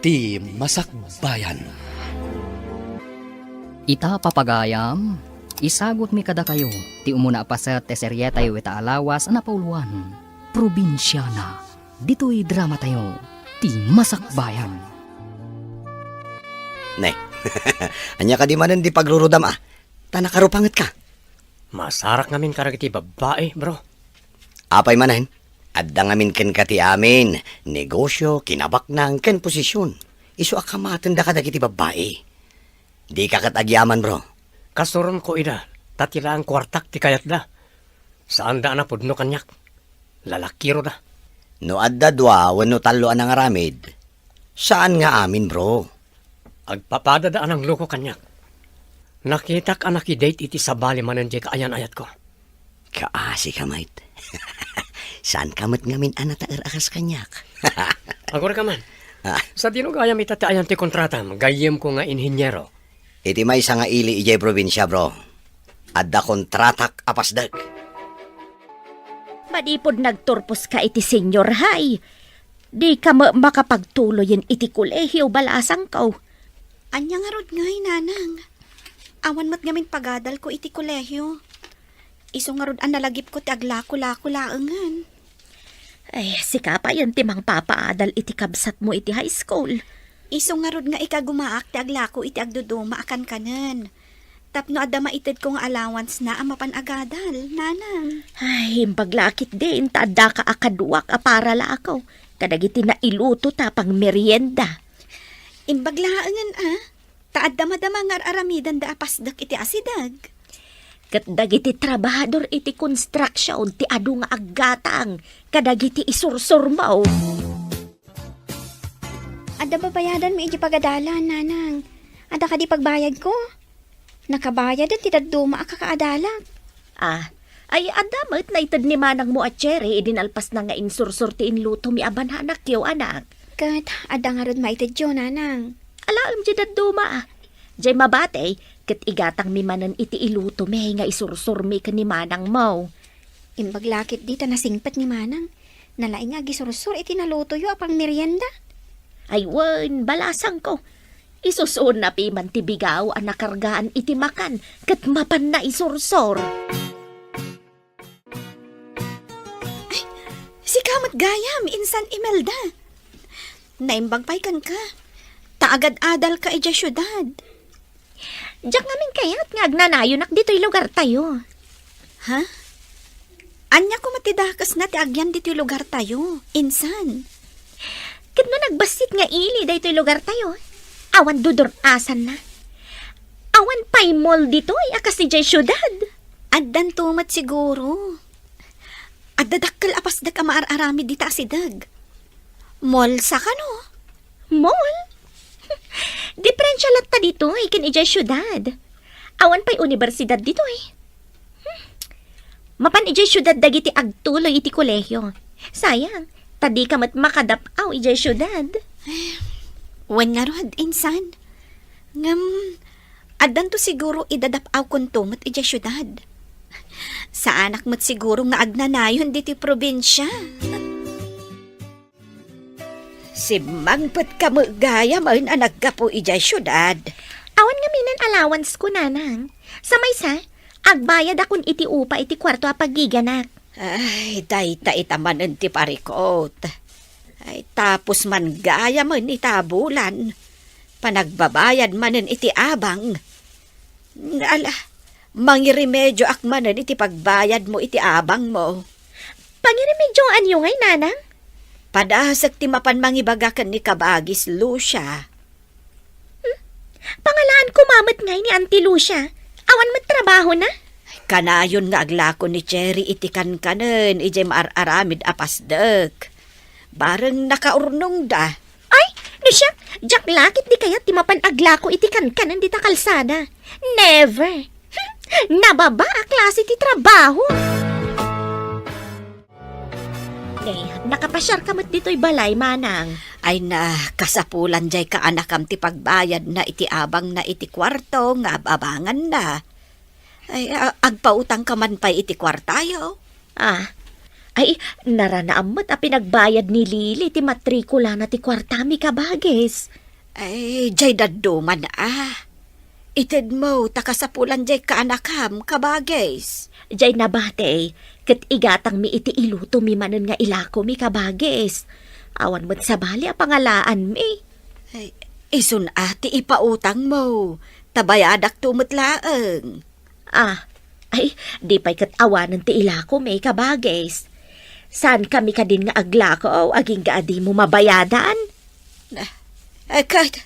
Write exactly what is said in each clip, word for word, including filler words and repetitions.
Ti Masakbayan. Ita, papagayam, isagutmi kadakayo ti umuna a paset ti serietayo ita a lawas a napauluan, Probinsiana. Ditoy dramatayo, Ti Masakbayan. Ne, ania kadi manen di pagrurudam a? Ta nakarupangetka. Masarak ngamin kadagiti babbai, bro. Apay manen? Adda ngamin kenka ti amin, negosio, kinabaknang, ken posisyon. Isu a kamatenda kadagiti babbai. Dika ket agyaman, bro. Kasuronko ida, ta ti laeng kuartak ti kayatda. Saanda a napudno kaniak. Lalakiroda. No adda dua wenno tallo a nangaramid, saan nga amin, bro. Agpapadada a nangluko kaniak. Nakitak a nakidate iti sabali manen diay kaayan-ayatko. Kaasi ka met. Saan ka met ngamin a nataer a kas kaniak? Agurayka man. Ah. Sadino gayam ita ti ayan ti kontratam, gayyemko nga inhiniero? Iti maysa nga ili idiay probinsia, bro. Adda kontratak a pasdek. Manipud nagturposka iti senior high, dika met makapagtuloyen iti kolehio, balasangko. Ania ngarud ngay, nanang? Awan met ngamin pagadalko iti kolehio. Isu ngarud a nalagipko ti aglako-lako laengen. Ay, sika payen ti mangpapaadal iti kabsatmo iti high school. Isu ngarud nga ikagumaak ti aglako iti agduduma a kankanen. Tapno adda maitedko nga allowance na a mapan agadal, nanang. Ay, imbag la ketdin ta addaka a kaduak a para lako kadagiti nailuto ta pangmerienda. Imbag laengen a, ta adda madama nga ar-aramidenda a pasdek iti asideg. Ket dagiti trabahador iti construction ti adu nga aggatang kadagiti isursurmo. Adda babayadanmi iti pagadalan, nanang. Adda kadi pagbayadko? Nakabayaden ti dadduma a kakaadalak. Ah, ay, adda met naited ni manangmo a Cherry idi nalpasna nga insursor ti inlutomi a bananakyo, anak. Ket adda ngarud maitedyo, nanang. Alaem diay dadduma, ah. Diay mabati, ket igatangmi manen iti ilutomi nga isursurmi ken ni manangmo. Imbag la ketdi ta nasingpet ni manang. Nalaing nga agisursor iti nalutoyo a pangmerienda. Ay wen, balasangko. Isusuonna piman ti bigaw a nakargaan iti makan ket mapanna isursor. Ay, sika met gayam, insan Imelda. Naimbag pay kenka. Ta agad-adalka idiay siudad. Diak ngamin kayat nga agnanayonak ditoy lugartayo. Ha? Ania koma ti dakesna ti agyan ditoy lugartayo, insan? Ket no nagbassit nga ili daytoy lugartayo, awan dudur-asanna. Awan pay mall ditoy a kas idiay siudad. Addanto met siguro. Adda dakkel a pasdek a maar-aramid dita asideg. Mall sa kano? Mall? Diferensia latta ditoy ken idiay siudad. Awan pay universidad ditoy. Hmm. Mapan idiay siudad dagiti agtuloy iti kolehio. Sayang, ta dika met makadap-aw idiay siudad. Wen ngarud, insan. Ngem, addanto siguro idadap-awkonto met idiay siudad. Saanak met siguro nga agnanayon ditoy probinsia. Simmangpetka met gayamen a naggapu idiay siudad. Awan ngamin allowance ko, nanang. Sa maysa, agbayadakon iti upa iti kuarto a paggiganak. Ay, dayta ita manen ti parikut. Ay, tapos man gayamen ita a bulan. Panagbabayad manen iti abang. Ala, mangirimedioak manen iti pagbayadmo iti abangmo. Pangirimedioanyo ngay, nanang? Padasek ti mapan mangibaga ken ni kabagis Lucia. Hmm? Pangalaan koma met ngay ni Auntie Lucia. Awan met trabahona? Kanayon nga aglako ni Cherry iti kankanen idiay maar-aramid a pasdek. Bareng nakaurnongda. Ay, no siak, diak la ketdi kayat ti mapan aglako iti kankanen dita kalsada. Never. Nababa a klase ti trabaho. Eh, nakapasiarka met ditoy balay, manang. Ay na, kasapulan diay kaanakam ti pagbayadna iti abangna iti kuarto nga ab-abanganna. Ay, a-, agpautangka man pay iti kuartayo. Ah, Ay, naranaam met a pinagbayad ni Lily ti matrikulana ti kuartami, kabagis. Ay, jay dadduma, a. Itedmo ta kasapulan jay kaanakam, kabagis. Jay nabati, ket igatangmi iti ilutomi manen nga ilakomi, kabagis. Awan met sabali a pangalaanmi. Ay, isun a ti ipautangmo, ta bayadakto met laeng. Ah, ay, di pay ket awanen ti ilakomi, kabagis. Saankami kadin nga aglako, agingga a dimo mabayadan? Ah, eh, ket,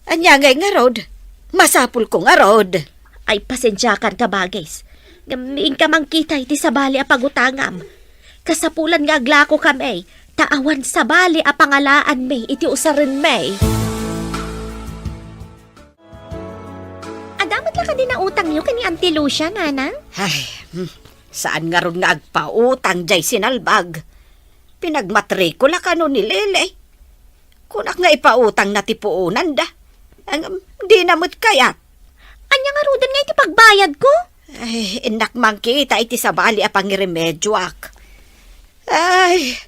ania ngay ngarud? Masapulko ngarud. Ay, pasensiakan, kabagis. Ngem inka mangkita iti sabali a pagutangam. Kasapulan nga aglakokami, ta awan sabali a pangalaanmi iti usarenmi. Adda met la kadi nautangyo ken ni Auntie Lucia, Nanang? Ay, hmm, saan ngarud nga agpautang jay sinalbag. Pinagmatrikula kano ni Lily. Kunak nga ipautangna ti puonanda. Ngem, dina met kayat. Ania ngaruden nga iti pagbayadko? Ay, innak mangkita iti sabali a pangiremedioak. Ay,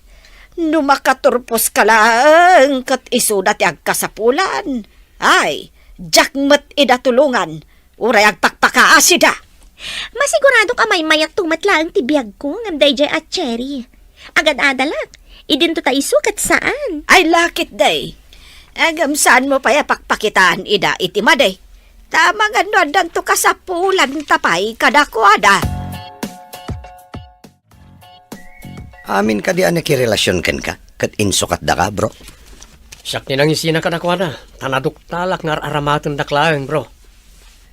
no makaturposka laeng ket isuda ti agkasapulan. Ay, diak met ida tulongan, uray agpakpakaasida. Masiguradok a maymayatto met laeng ti biagko ngem daydiay a Cherry. Agad-adalak, idinto ta isu ket saan. Ay, lakit, day. Ngem saanmo pay a pakpakitaan ida iti madi. Ta amangan no addanto kasapulan ta pay kadakuada. Amin kadi a nakirelasion kenka ket insukatdaka, bro? Siak ti nangisina kadakuada, ta naduktalak nga ar-aramatendak laeng, bro.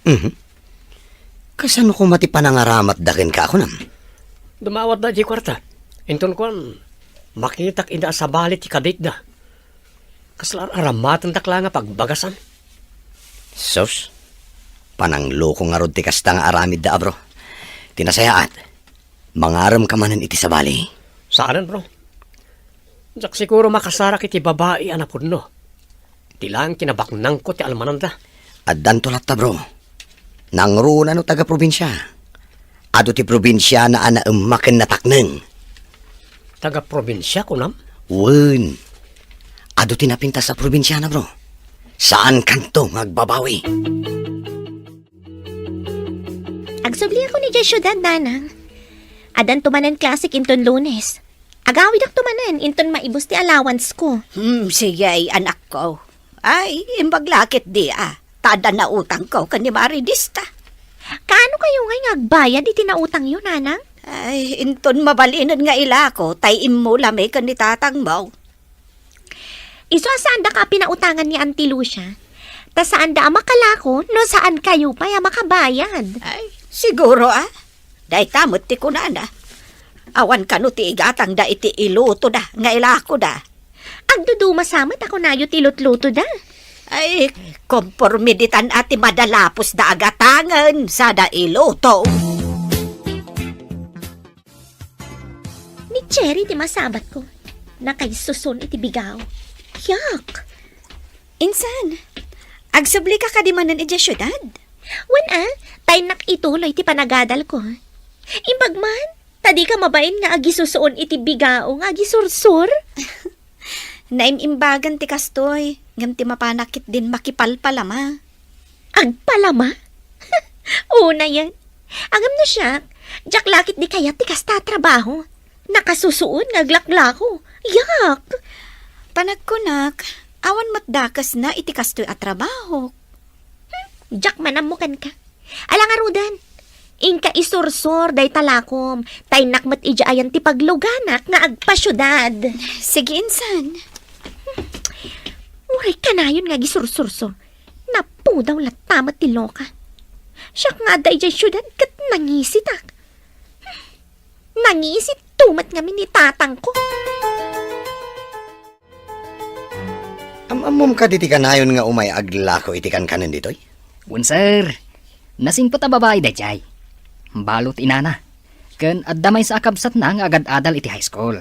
Mhm. Kasano koma ti panangaramatda kenka a kunam? Dumawatda idiay kuarta. Inton kuan, makitak ida a sabali ti kaditda. Kasla ar-aramatendak la nga pagbagasan. Sus, panangloko ngarud ti kasta nga aramidda a, bro. Ti nasayaat, mangarem ka manen iti sabali. Saanen, bro. Diak siguro makasarak iti babai a napudno. Ti laeng kinabaknangko ti almananda. Addanto latta, bro. Nangruna no taga-probinsia. Adu ti probinsiana a naemma ken natakneng. Taga-probinsia, kunam? Wen. Adu ti napintas a probinsiana, bro. Saankanto nga agbabawi. Agsubliakon idiay siudad, Nanang. Addanto manen klasek inton Lunes. Agawidakto manen inton maibus ti allowance ko. Hmm, sige, anakko. Ay, imbag la ketdi a. Ta adda nautangko ken ni Maridista. Kaano kayo ngay nga agbayad iti nautangyo, Nanang? Ay, inton mabalinen nga ilako, tay immulami ken ni tatangmo. Isu a saandaka a pinautangan ni Auntie Lucia, ta saanda a makalako no saan kayo pay a makabayad. Ay, siguro, a. Dayta met ti kunana. Awan kano ti igatangda iti ilutoda nga ilakoda. Agduduma sa met a kunayo ti ilutlutoda. Ay, kompormiditan a ti madalapusda a gatangen sada iluto. Ni Cherry ti masabatko. Nakaisuson iti bigao. Yak! Insan, agsublika kadi manen idiay siudad? Wen a, ta innak ituloy ti panagadalko. Imbag man, ta dika mabain nga agisusuon iti bigao nga agisursor. Naim-imbagan ti kastoy, ngem ti mapanak ketdin makipalpalama. Agpalama? Unayen. Ngem no siak, diak la ketdi kayat ti kasta a trabaho. Nakasusuon nga aglaklako. Yak! Panagkunak, awan met dakesna iti kastoy a trabaho. Hmm, diak man ammo kenka. Ala ngaruden, inka isursor dayta lakom, ta innak met idiay ayan ti pagluganak nga agpasiudad. Sige, insan. Uray kanayon nga agisursursor. Napudaw latta met ti loka. Siak nga adda idiay siudad ket nangisitak. Nangisit tumet ngamin ni tatangko. Am-ammom kadi ti kanayon nga umay aglako iti kankanen ditoy? Wen, sir. Nasingpet a babai daydiay. Balo ti inana. Ken adda maysa a kabsatna nga agad-adal iti high school.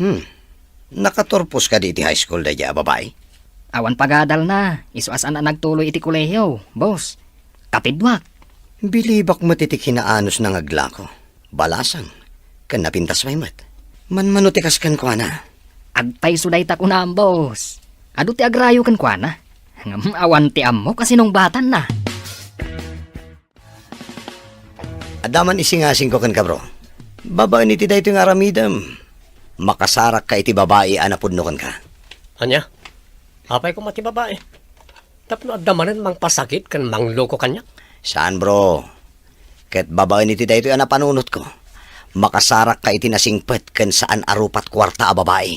Hmm. Nakaturpos kadi iti high school daydiay a babai? Awan pagadalna, isu a saan a nagtuloy iti kolehiyo, boss. Kapiduak. Bilibak met iti kinaanusna nga aglako. Balasang, ken napintas pay met. Manmano ti kas kenkuana? Agpayso dayta kunam, boss. Adu ti agrayo kenkuana. Ngem awan ti ammok a sinungbatanna. Adda man isingasingko kenka, bro. Babaen iti daytoy nga aramidem, makasarakka iti babai a napudno kenka. Ania? Apay koma ti babai? Tapno adda manen mangpasakit ken mangloko kaniak? Saan, bro. Ket babaen iti daytoy a napanunotko, makasarakka iti nasingpet ken saan a rupat kuarta a babai.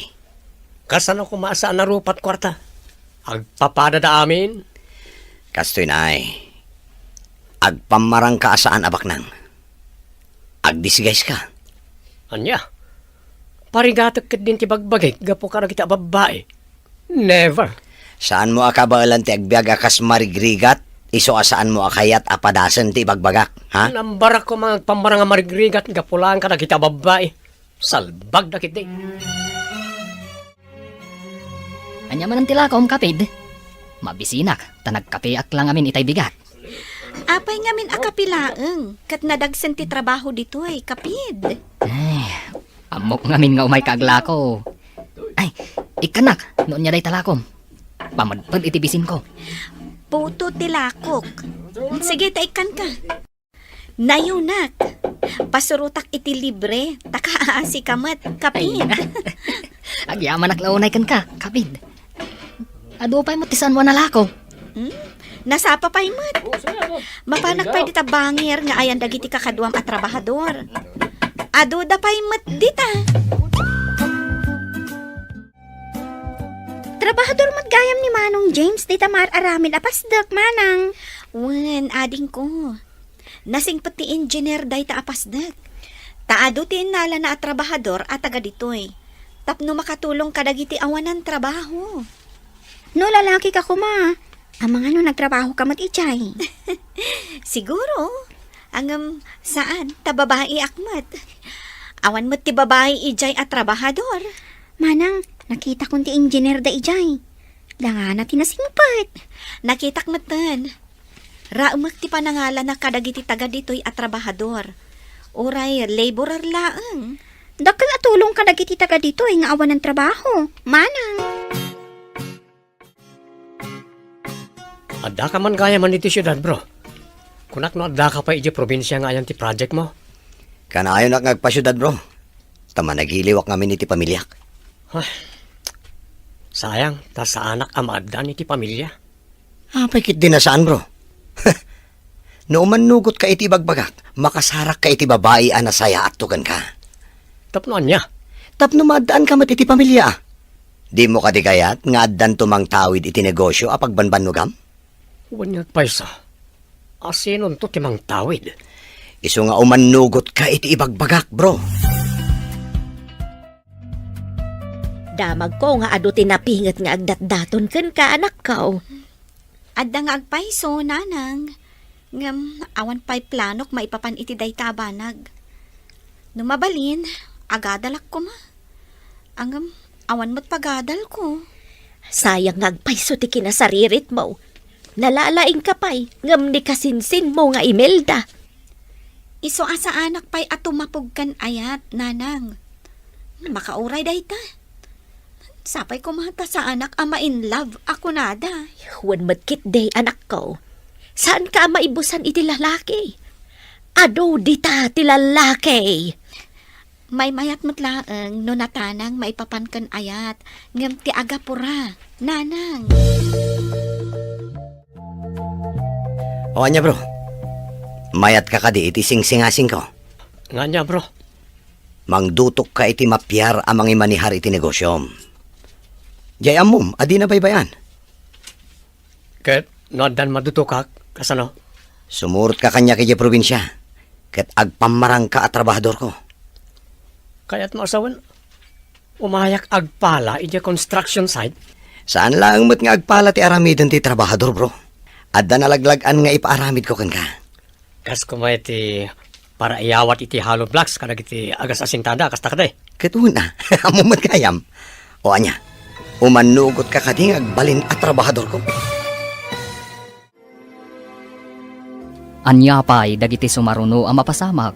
Kasano koma a saan a rupat kuarta? Agpapadada amin? Kastoy, nay. Agpammarangka a saan a baknang. Agdisguise ka. Ania? Parigatek ketdin ti bagbagik gapu kadagiti a babbai? Never. Saanmo a kabaelan ti agbiag a kas marigrigat, isu a saanmo a kayat a padasen ti ibagbagak, ha? Nambarak koma nga agpammarang a marigrigat gapu laeng kadagiti a babbai. Salbagda ketdi. Ania manen ti lakom, kapid? Mabisinak, ta nagkapeak la ngamin itay bigat. Apay ngamin a kape laeng, ket nadagsen ti trabaho ditoy, kapid. Ay, ammok ngamin nga umayka aglako. Ay, ikkannak, no ania dayta lakom. Pamedped iti bisinko. Puto ti lakok. Sige, ta ikkanka. Nayunak. Pasurotak iti libre, ta kaasi ka met, kapid. Ay, agyamanak la unay kenka, kapid. Adu pay met ti saanmo a nalako. Hmm? Nasapa pay met. Mapanak pay dita bangir nga ayan dagiti kakaduam a trabahador. Aduda pay met dita. Trabahador met gayam ni Manong James dita maar-aramid a pasdek, manang. Wen, adingko. Nasingpet ti engineer dayta a pasdek. Ta adu ti innalana a trabahador a taga ditoy. Tapno makatulong kadagiti awanan trabaho. No lalaki ka koma, amangan no nagtrabaho ka met idiay. Siguro. Ngem saan, ta babaiak met. Awan met ti babai idiay a trabahador. Manang, nakitakon ti engineer da idiay. Dangana ti nasingpet. Nakitak metten. Raemek ti panangalana kadagiti taga ditoy a trabahador. Uray laborer laeng. Dakkel a tulong kadagiti taga ditoy nga awanan trabaho. Manang. Addaka man gayam iti siudad, bro? Kunak no addaka pay idiay probinsia nga ayan ti project mo? Kanayonnak nga agpasiudad, bro. Ta managiliwak ngamin iti pamiliak. Ay, sayang, ta saanak a maaddan iti pamilia. Apay ketdi a saan, bro? No umannugotka iti ibagbagak, makasarakka iti babai a nasayaatto kenka. Tapno ania? Tapno maaddaanka met iti pamilia. Dimo kadi kayat nga addanto mangtawid iti negosio a pagbanbannogam? Wen nga agpayso. Asinonto ti mangtawid? Isu nga umannugotka iti ibagbagak, bro. Damagko nga adu ti napinget nga agdatdaton kenka, anakko. Adda nga agpayso, nanang. Ngem awan pay planok maipapan iti dayta a banag. No mabalin, agadalak koma. Ngem awan met pagadalko. Sayang nga agpayso ti kinasariritmo. Nalalaingka pay, ngem ni kasinsinmo nga Imelda. Isu a saanak pay a tumapog ken ayat, nanang. Makauray dayta. Sapay koma ta saanak a ma-in love a kunada. Wen met ketdi, anakko. Saanka a maibusan iti lalaki. Adu dita ti lalaki. Maymayat met laeng no natanang maipapan ken ayat, ngem ti agapura, nanang. O ania, bro? Mayatka kadi iti singsingasingko? Nga ania, bro? Mangdutokka iti mapiar a mangimanihar iti negosiom. Diay ammom a dina baybay-an. Ket no addan madutokak, kasano? Sumurotka kaniak idiay probinsia, ket agpammarangka a trabahadorko. Kayatmo a sawen, umayak agpala idiay construction site? Saan laeng met nga agpala ti aramiden ti trabahador, bro. Adda nalaglag-an nga ipaaramidko kenka. Kas koma iti paraiyawat iti hollow blocks kadagiti agas-asintada, kasta kadi? Ket una, ammo met gayam. O ania, umannugotka kadi nga agbalin a trabahadorko? Ania pay dagiti sumaruno a mapasamak?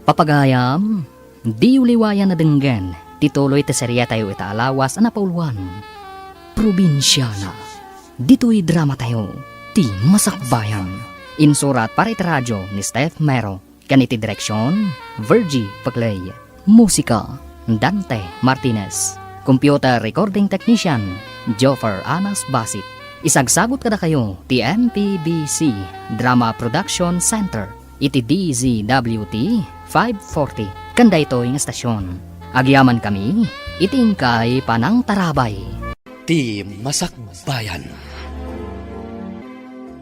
Papagayam, diyo liwayan a denggen Ti tuloy ti serietayo ita a lawas a napauluan, Probinsiana. Ditoy dramatayo, Ti Masakbayan. Insurat para iti radio ni Steph Mero. Ken iti direksion, Virgie Paclay. Musika, Dante Martinez. Computer recording technician, Joffer Anas Basit. Isagsagut kadakayo ti M P B C Drama Production Center iti D Z W T five forty. Ken daytoy nga estasion, agyamankami iti inkay panangtarabay. Ti Masakbayan.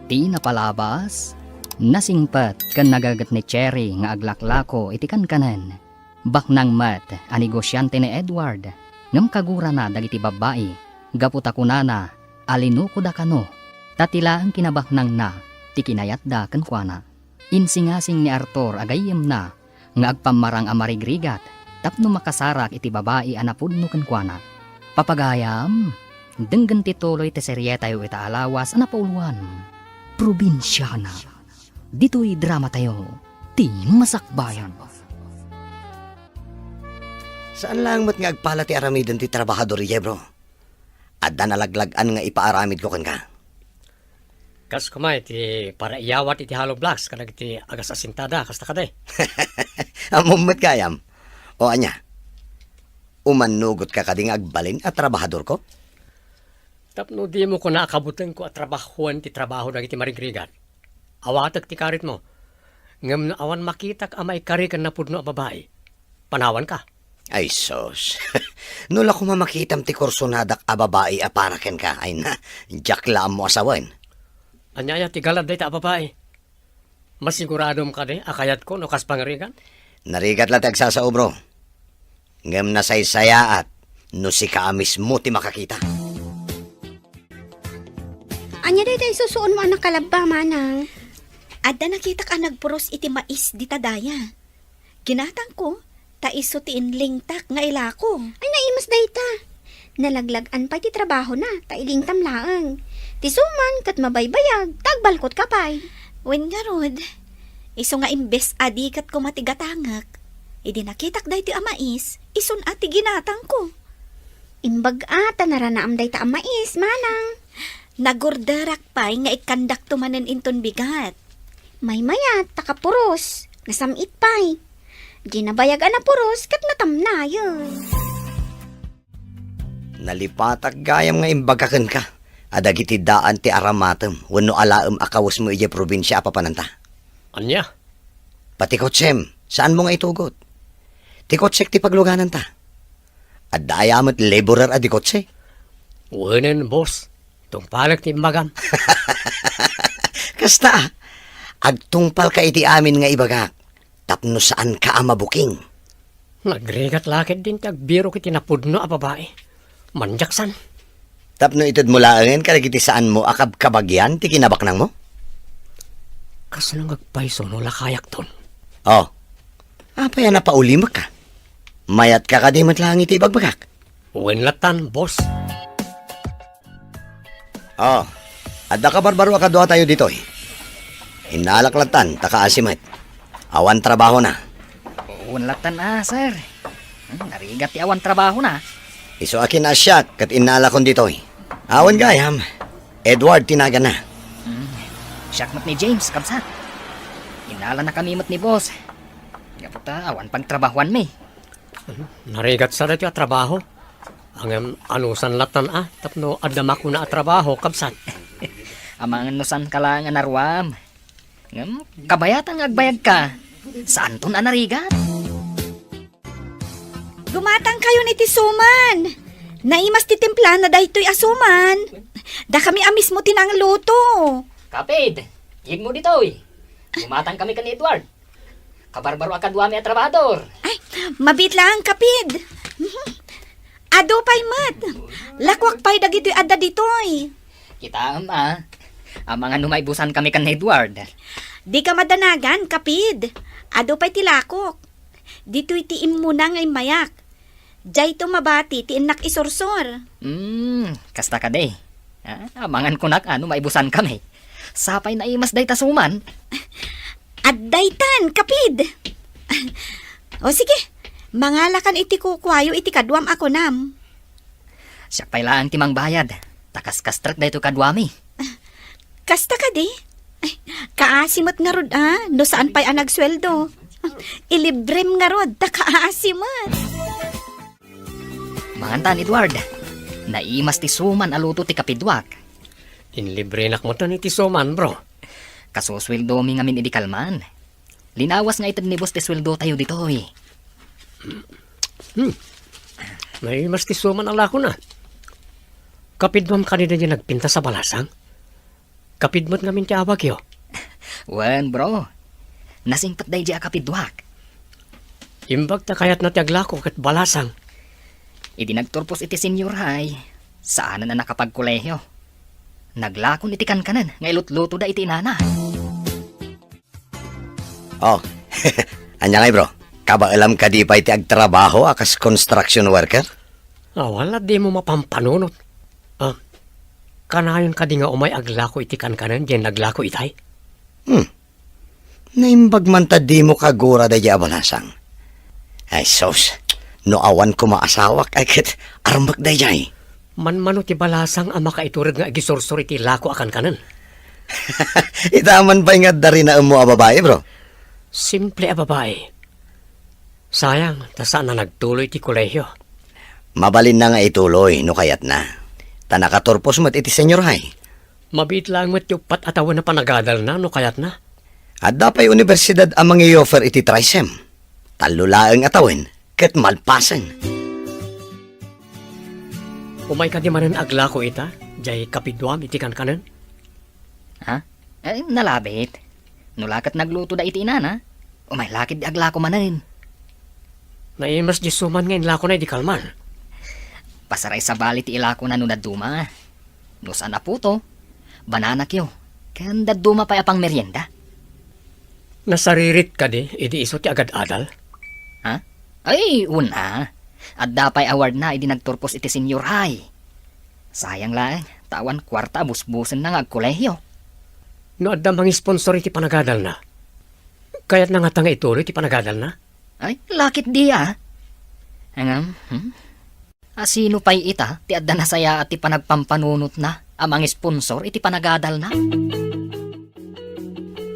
Ti napalabas, nasingpet ken nagaget ni Cherry nga aglaklako iti kankanen. Baknang met a negosiante ni Edward, ngem kagurana dagiti babbai, gapu ta kunana a linukoda kano, ta ti laeng kinabaknangna ti kinayatda kenkuana. Insingasing ni Arthur a gayyemna nga agpammarang a marigrigat tapno makasarak iti babai a napudno kenkuana. Papagayam, denggen ti tuloy ti serietayo ita a lawas a napauluan, Probinsiana. Ditoy dramatayo, Ti Masakbayan. Saan laeng met nga agpala ti aramiden ti trabahador idiay, bro. Adda nalaglag-an nga ipaaramidko kenka. Kas koma iti paraiyawat iti hollow blocks kadagiti agas-asintada, kasta kadi. Ammom met gayam. O ania? Umannugotka kadi nga agbalin a trabahadorko? Tapno dimo kuna a kabutengko a trabahoen ti trabaho dagiti marigrigat. Awatek ti karitmo. Ngem no awan makitak a maikari ken napudno a babai, panawanka. Ay sus. No la koma makitam ti kursonadak a babai a para kenka, ay na, diak la ammo a sawen. Ania aya ti galad dayta a babai? Masiguradom kadi a kayatko no kas pangrigat? Narigat la ti agsasao, bro. Ngem nasaysayaat no sika a mismo ti makakita. Ania dayta isusuonmo a nakalabba, manang? Adda nakitak a nagpuros iti mais dita daya. Ginatangko, ta isu ti inlingtak nga ilako. Ay, naimas dayta. Nalaglag-an pay ti trabahona, ta ilingtam laeng. Ti suman ket mabaybayag, ta agbalkotka pay. Wen ngarud, isu nga imbes a di ket koma ti gatangek, idi nakitak daytoy a mais, isun a ti ginatangko. Imbag a ta naranaam dayta a mais, manang. Nagorderak pay nga ikkandakto manen inton bigat. Maymayat, ta kapuros, nasam-it pay. Di nabayag a napuros ket natamnayen. Nalipatak gayam nga imbagak kenka a dagiti daan ti aramatem wenno alaem a kawesmo idiay probinsia a papananta. Ania? Pati kotsem, saanmo nga itugot. Ti kotsek ti paglugananta. Adda aya met laborer a di kotse? Wenen, boss. Tungpalek ti imbagam. Kasta, agtungpalka iti amin nga ibagak tapno saanka a mabuking. Nagrigat la ketdin ti agbirok iti napudno a babai. Maniaksan. Tapno itedmo laengen kadagiti saanmo a kabkabagian ti kinabaknangmo? Kasla nga agpayso no lakayakton? Oh, apay a napaulimekka? Mayatka kadi met laeng iti ibagbagak? Wen lattan, boss. Oh, adda kabarbaro a kaduatayo ditoy. Innalak lattan, ta kaasi met. Awan trabahona. Wen lattan a, sir. Hmm, narigat ti awan trabahona. Isu a kinaasiak ket innalakon ditoy. Awan gayam, Edward ti naganna. Hmm, siak met ni James, kabsat. Innalanakami met ni boss. Gapu ta awan pagtrabahoanmi. Narigat sa daytoy a trabaho. Ngem anusan lattan a, tapno adda makuna a trabaho, kabsat. Amangan no saanka laeng a naruam. Ngem kabayatan nga agbayagka, saanton a narigat. Gumatangkayon iti suman. Naimas ti timplana daytoy a suman. Dakami a mismo ti nangluto. Kapid, gidmo ditoy. Gumatangkami ken ni Edward. Kabarbaro a kaduami a trabahador. Ay, mabiit laeng, kapid. Mhm. Adu pay met. Lakuak pay dagitoy adda ditoy. Kitaem a. Amangan no maibusankami ken ni Edward. Dika madanagan, kapid. Adu pay ti lakok. Ditoy ti immuna nga immayak. Diayto mabati ti innak isursor. Hmm, kasta kadi. Ah, amangan kunak a no maibusankami. Sapay naimas dayta suman. Addaytan, kapid. O sige, Mangalakan iti kukuayo iti kaduam a kunam. Siak pay laeng ti mangbayad, ta kaskastrek daytoy kaduami. Kasta kadi? Ay, kaasi met ngarud a, no saan pay a nagsueldo. Ilibrem ngarud, ta kaasi met. Mangantan, Edward. Naimas ti suman a luto ti kapiduak. Inlibrenak metten iti suman, bro. Kasusueldomi ngamin idi kalman. Linawas nga ited ni boss ti sueldotayo ditoy. Hmm. Naimas ti suman a lakona. Kapiduam kadi daydiay nagpintas a balasang? Kapid met ngamin ti awagyo? Wen, bro. Nasingpet daydiay a kapiduak. Imbag ta kayatna ti aglako ket balasang. Idi nagturpos iti senior high, saanen a nakapagkolehiyo. Naglakon iti kankanen nga ilutlutoda iti inana. Oh, ania ngay, bro? Kabaelam kadi pay ti agtrabaho a kas construction worker? Awan la dimo mapampanunot. Ah, kanayon kadi nga umay aglako iti kankanen diay naglako itay? Hmm. Naimbag man ta dimo kagura daydiay a balasang. Ay, sus, no awan koma asawak, ay ket armek daydiay. Manmano ti balasang a makaiturod nga agisursor iti lako a kankanen. Ita man pay nga adda rinaemmo a babai, bro? Simple a babai. Sayang, ta saan a nagtuloy iti kolehiyo. Mabalinna nga ituloy no kayatna. Ta nakaturpos met iti senior high. Mabiit laeng met ti uppat a tawen a panagadalna no kayatna. Adda pay universidad a mangi-offer iti TRYSEM. Tallo laeng a tawen ket malpasen. Umay kadi manen aglako ita, diay kapiduam iti kankanen? Ha? Eh, nalabit. No la ket naglutoda iti inana, umay la ketdi aglako manen. Naimas diay suman nga inlakona idi kalman. Pasaray sabali ti ilakona no dadduma. No saan a puto, banana cue, ken dadduma pay a pangmerienda. Nasaririt kadi idi isu ti agad-adal? Ha? Ay, wen a. Adda pay awardna idi nagturpos iti senior high. Sayang laeng, ta awan kuarta a busbusenna nga agkolehiyo. No adda mangisponsor iti panagadalna, kayatna ngata nga ituloy ti panagadalna? Ay, la ketdi a. Ngem, hmm? A, sino pay ita ti adda nasayaat ti panagpampanunotna a mangisponsor iti panagadalna?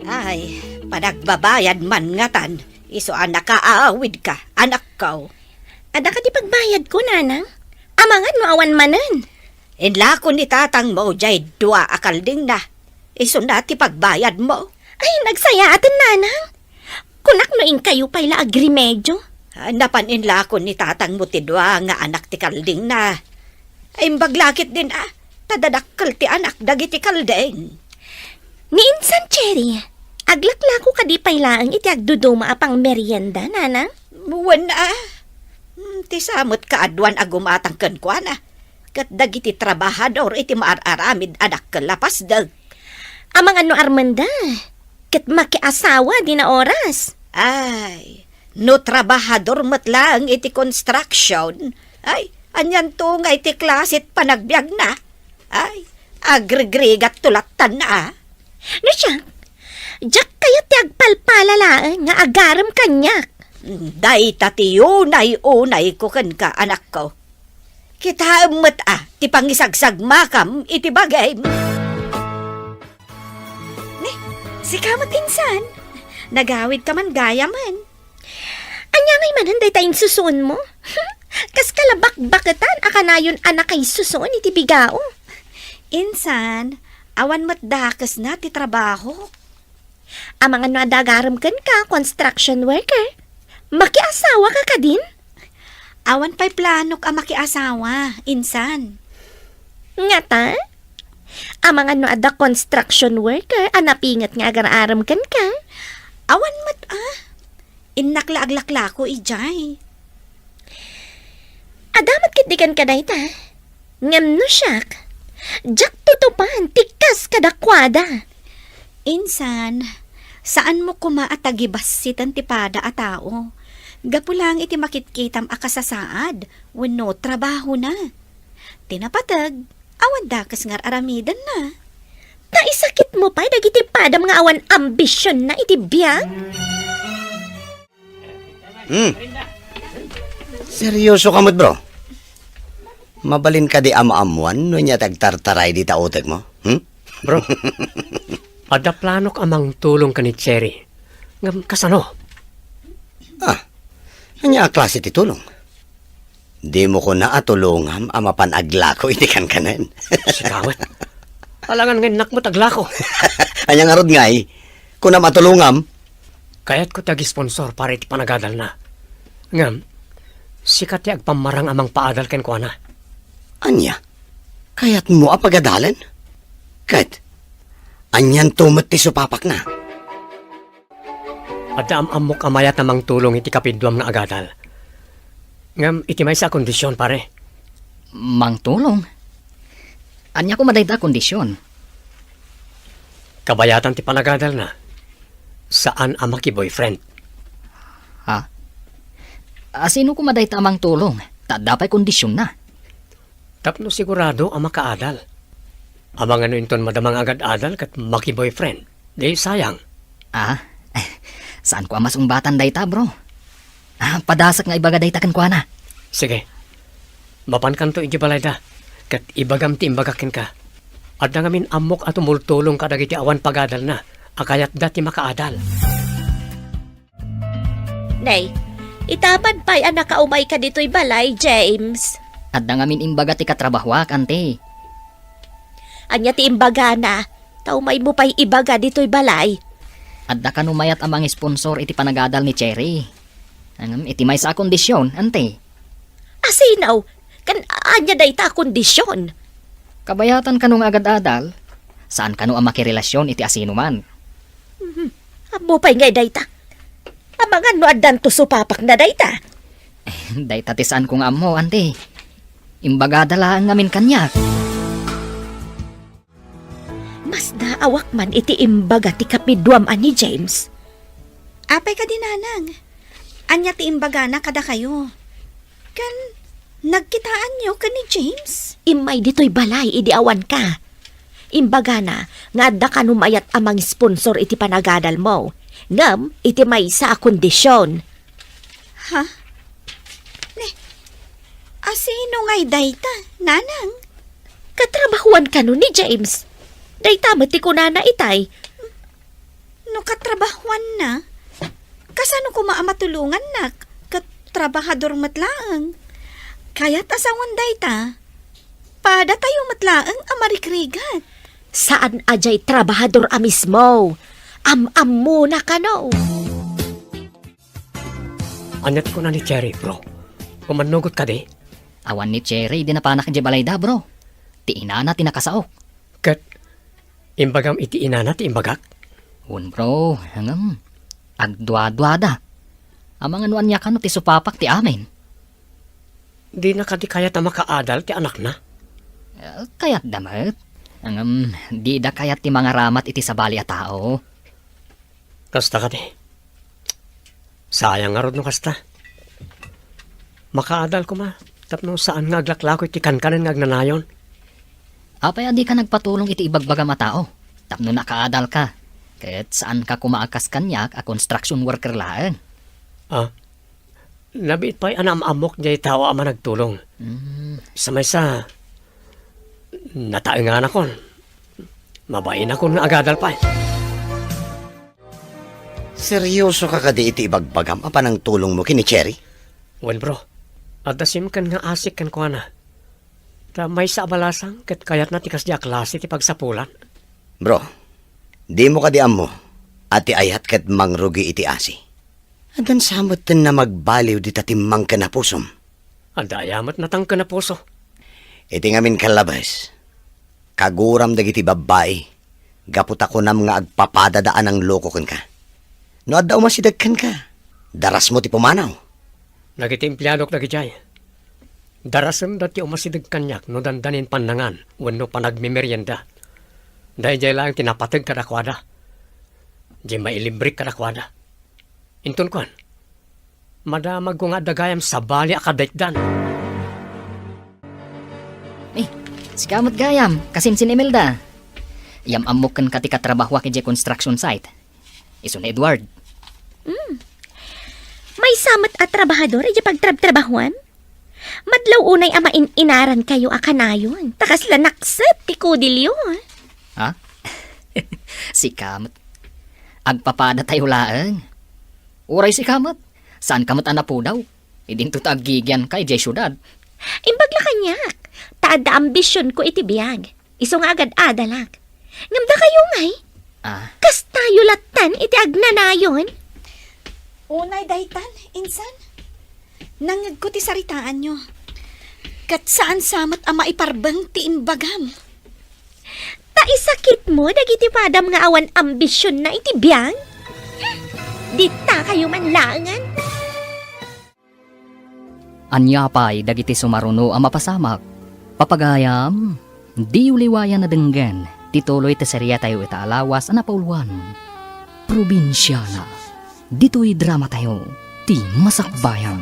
Ay, panagbabayad man ngatan, isu a nakaawidka, anakko. Adda kadi pagbayadko, nanang? Amangan no awan manen. Inlako ni tatangmo diay dua a kaldingna. Isuna ti pagbayadmo. Ay, nagsayaaten, nanang. Kunak no inkayo pay la agrimedyo. Ah, napan inlako ni tatangmo ti dua nga anak ti kaldingna. Imbag la ketdin a, ta dadakkel ti anak dagiti kalding. Ni insan, Cherry, aglaklako kadi pay laeng iti agduduma a pangmerienda, nanang? Wen a. Hmm, ti sa met kaaduan a gumatang kenkuana. Ket dagiti trabahador iti maar-aramid a dakkel a pasdek. Amangan no armenda, ket makiasawa dina oras. Ay, no trabahador met laeng iti construction, ay, anianto nga iti klasit panagbiagna? Ay, agrigrigatto lattan a. No siak, diak kayat ti agpalpala laeng nga agarem kaniak. Dayta ti unay-unayko kenka, anakko. Kitaem met a ti pangisagsagmakam iti bagim. Ni, sika met insan. Nagawidka man gayamen. Ania ngay manen dayta insusuonmo? Kas kalabakbaketan a kanayon a nakaisusuon iti bigao. Insan, awan met dakesna ti trabaho. Amangan no adda agarem kenka, construction worker. Makiasawaka kadin? Awan pay planok a makiasawa, insan. Ngata? Amangan no adda construction worker a napinget nga agar-arem kenka? Awan met a. Innak la aglaklako idiay. Adda met ketdi kenka dayta. Ngem no siak, diak tutupan ti kas kadakuada. Insan, saanmo koma a tagibassiten ti pada a tao. Gapu laeng iti makitkitam a kasasaad wenno trabahona. Ti napateg, awan dakes nga ar-aramidenna. Ta isakitmo pay dagiti padam nga awan ambisionna iti biag? Hmm. Seryoso ka met, bro? Mabalin kadi a maammuan no ania ti agtartaray dita utekmo? Hmm? Bro, adda planok a mangtulong ken ni Cherry. Ngem kasano? Ah, ania a klase ti tulong? Dimo kuna a tulongam a mapan aglako iti kankanen? Sika met. Alangan nga innak met aglako. Ania ngarud ngay? Kunam a tulongam? Kayatko ti agisponsor para iti panagadalna. Ngem, sika ti agpammarang a mangpaadal kenkuana. Ania? Kayatmo a pagadalen? Ket, anianto met ti supapakna? Adda am-ammok a mayat a mangtulong iti kapidduam nga agadal. Ngem iti maysa a kondisyon, pare. Mangtulong? Ania koma dayta a kondisyon? Kabayatan ti panagadalna, saan a makiboyfriend. Ha? A, sino koma dayta a mangtulong? Ta adda pay kondisyonna. Tapno sigurado a makaadal. Amangan no inton madama nga agad-adal ket makiboyfriend. Di sayang. Ah, saanko a masungbatan dayta, bro. Ah, padasek nga ibaga dayta kenkuana. Sige. Mapankanto idiay balayda, ket ibagam ti imbagak kenka. Adda ngamin ammok a tumultulong kadagiti awan pagadalna a kayatda ti makaadal. Nay, itaman pay a nakaumayka ditoy balay, James. Adda ngamin imbaga ti katrabahoak, anti. Ania ti imbagana? Ta umaymo pay ibaga ditoy balay. Adda kano mayat a mangisponsor iti panagadal ni Cherry. Ngem iti maysa a kondisyon, anti. Asino? Ken ania dayta a kondisyon? Kabayatan kano nga agad-adal, saan kano a makirelasyon iti asinoman. Mhm. Ammo pay ngay dayta. Amangan no addanto supapakna dayta. Dayta ti saanko nga ammo, anti. Imbagada laeng ngamin kaniak. Masdaawak man iti imbaga ti kapiduam a ni James. Apay kadi, nanang? Ania ti imbagana kadakayo? Ken nagkitaanyo ken ni James? Immay ditoy balay idi awanka. Imbagana nga adda kano mayat a mangisponsor iti panagadalmo, ngem iti maysa a kondisyon. Ha? Ni, asino ngay dayta, nanang? Katrabahuan kano ni James. Dayta met ti kunana itay. No katrabahuanna, kasano koma a matulongannak ket trabahador met laeng? Kayat a sawen dayta, padatayo met laeng a marikrigat. Saan a diay trabahador a mismo. Am-ammona kano. Ania ti kuna ni Cherry, bro? Umannugot kadi? Awan ni Cherry idi napanak idiay balayda, bro. Ti inana ti nakasaok. Ket imbagam iti inana ti imbagak? Wen, bro, ngem agduaduada. Amangan no ania kano ti supapak ti amin. Dina kadi kayat a makaadal ti anakna? Eh, kayatda met. Ngem dida kayat ti mangaramat iti sabali a tao. Kasta kadi. Sayang ngarud no kasta. Makaadal koma, tapno saan nga aglaklako iti kankanen nga agnanayon. Apay a dika nagpatulong iti ibagbagam a tao, tapno nakaadalka, ket saanka koma a kas kaniak a construction worker laeng? Ah, nabiit pay a naam-ammok diay tao a managtulong. Mm. Sa maysa, nataenganakon. Mabainakon nga agadal pay. Seryoso ka kadi iti ibagbagam a panangtulongmo ken ni Cherry? Wen, bro. Adda simken nga asik kenkuana. Ta maysa a balasang ket kayatna ti kasdi a klase ti pagsapulan. Bro, dimo kadi ammo a ti ayat ket mangrugi iti asi? Addan sa metten a magbaliw dita timmangken a pusom. Adda aya met natangken a puso? Iti ngamin kallabes, kaguram dagiti babbai gapu ta kunam nga agpapadada a nangloko kenka. No adda umasideg kenka, darasmo ti pumanaw. Dagiti empleadok dagidiay, darasenda ti umasideg kaniak no dandanin pannangan wenno panagmemerienda. Daydiay laeng ti napateg kadakuada. Diay mailibrek kadakuada. Inton kuan, madamagko nga adda gayam sabali a kaddaitdan. Eh, sika met gayam, kasim-, sin Imelda. Yam-ammok kenka ti katrabahoak idiay construction site. Isu ni Edward. Mm. Maysa met a trabahador idiay pagtrabtrabahuam? Madlaw unay a main-inarankayo a kanayon, ta kasla nakset ti kudilyo. Ha? Sika met. Agpapadatayo laeng. Uray sika met, saanka met a napudaw. Idinto ta aggigianka idiay siudad. Imbag la kaniak, ta adda ambisionko iti biag. Isu nga agad-adalak. Ngem dakayo ngay? Ah. Kastayo lattan iti agnanayon? Unay daytan, insan. Nangngegko ti saritaanyo. Ket saan sa met a maiparbeng ti imbagam. Ta isakitmo dagiti padam nga awan ambisionna iti biag? Dita kayo man laengen? Ania pay dagiti sumaruno a mapasamak? Papagayam, diyo liwayan a denggen ti tuloy ti seriatayo ita a lawas a napauluan, Probinsiana. Ditoy dramatayo, Ti Masakbayan.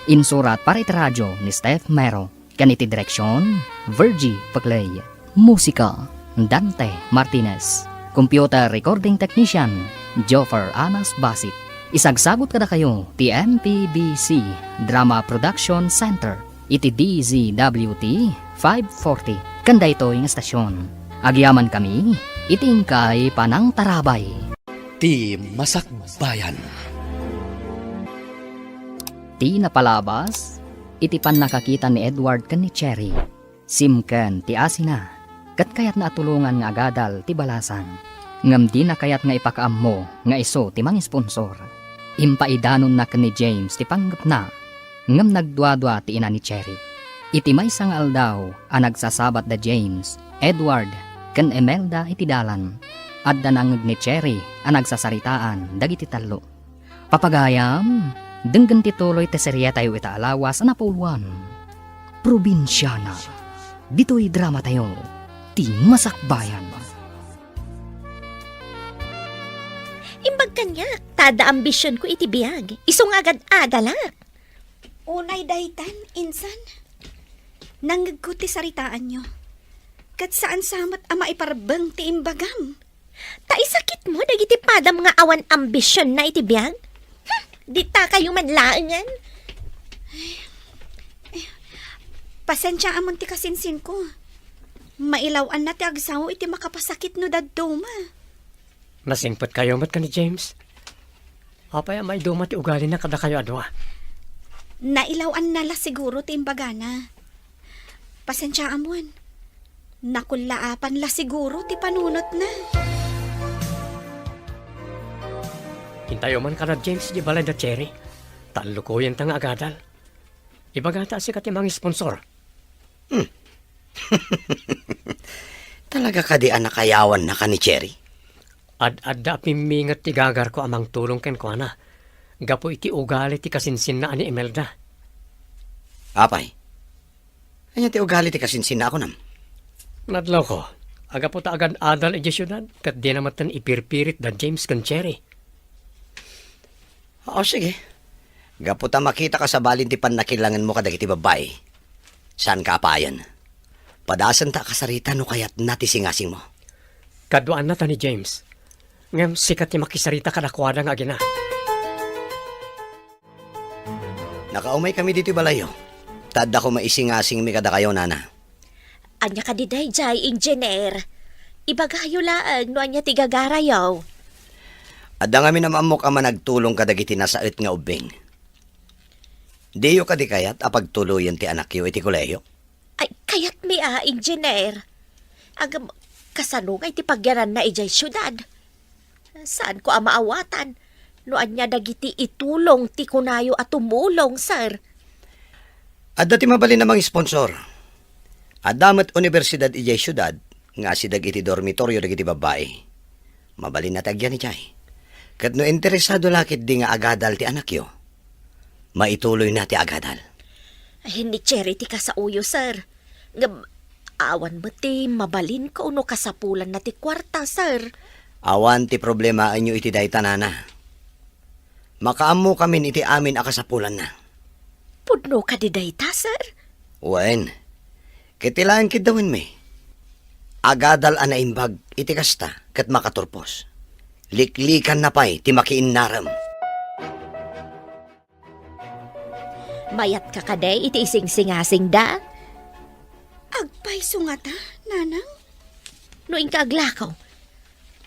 Insurat para iti radio ni Steph Mero. Ken iti direksion, Virgie Paclay. Musika, Dante Martinez. Computer recording technician, Joffer Anas Basit. Isagsagut kadakayo ti M P B C Drama Production Center iti D Z W T five forty. Ken daytoy nga estasion, agyamankami iti inkay panangtarabay. Ti Masakbayan. Ti napalabas iti pannakakita ni Edward ken ni Cherry. Simken ti asina, ket kayatna a tulongan nga agadal ti balasang. Ngem dina kayat nga ipakaammo nga isu ti mangisponsor. Impaidanonna ken ni James ti panggepna, ngem nagduadua ti ina ni Cherry. Iti maysa nga aldaw a nagsasabat da James, Edward, ken Imelda iti dalan, adda nangngeg ni Cherry a nagsasaritaan dagiti tallo. Papagayam, denggen ti tuloy ti serietayo ita a lawas a napauluan, Probinsiana. Ditoy dramatayo, Ti Masakbayan. Imbag kaniak, ta adda ambisionko iti biag. Isu nga agad-adalak. Unay daytan, insan. Nangngegko ti saritaanyo. Ket saan sa met a maiparbeng ti imbagam. Ta isakitmo dagiti padam nga awan ambisionna iti biag? Hmm, dita kayo man laengen. Pasensiaamon ti kasinsinko. Mailaw-anna ti agsao iti makapasakit no dadduma. Nasingpetkayo met ken ni James? Apay a maiduma ti ugalina kadakayo a dua? Nailaw-anna la siguro ti imbagana. Pasensiaamon. Nakullaapan la siguro ti panunotna. Intayo man kada James di balay da Cherry. Tallukoyenta nga agadal. Ibagata a sika ti mangisponsor. Hmm. Talaga kadi a nakayawanna ken ni Cherry? Ad-adda a pimminget ti gagarko a mangtulong kenkuana gapu iti ugali ti kasinsinna a ni Imelda. Apay? Ania ti ugali ti kasinsinna a kunam? Nadlawko, agapu ta agad-adal idiay siudad, ket dina metten ipirpirit da James ken Cherry. O, sige. Gapu ta makitaka sa balin ti pannakilangenmo kadagiti babbai, saanka a payen. Padasenta a kasarita no kayatna ti singasingmo. Kaduaanna ta ni James. Ngem sika ti makisarita kadakuada nga agina. Nakaumaykami ditoy balayyo. Ta adda koma isingasingmi kadakayo, nana. Ania kadi daydiay, Engineer? Ibagayo laeng no ania ti gagarayo. Adda ngamin a maammok a managtulong kadagiti nasaet nga ubbing. Diyo kadi kayat a pagtuloyen ti anakyo iti kolehiyo? Ay, kayatmi a, Engineer. Agam, kasano nga iti pagyananna idiay siudad? Saanko a maawatan no ania dagiti itulong ti kunayo a tumulong, sir. Adda ti mabalin a mangisponsor. Adda met universidad idiay siudad nga asideg iti dormitorio dagiti babbai. Mabalinna ti agyan idiay. Ket no interesado la ketdi nga agadal ti anakyo, maituloyna ti agadal. Ay, ni Cherry ti kasaoyo, sir. Ngem, awan met ti mabalinko no kasapulanna ti kuarta, sir. Awan ti problemaenyo iti dayta, nana. Makaammokamin iti amin a kasapulanna. Pudno kadi dayta, sir? Wen, ket ti laeng kiddawenmi. Agadal a naimbag iti kasta ket makaturpos. Liklikanna pay ti makiinnarem. Payatka kadi iti isingsingasingda? Agpayso ngata, Nanang? No inka aglakaw,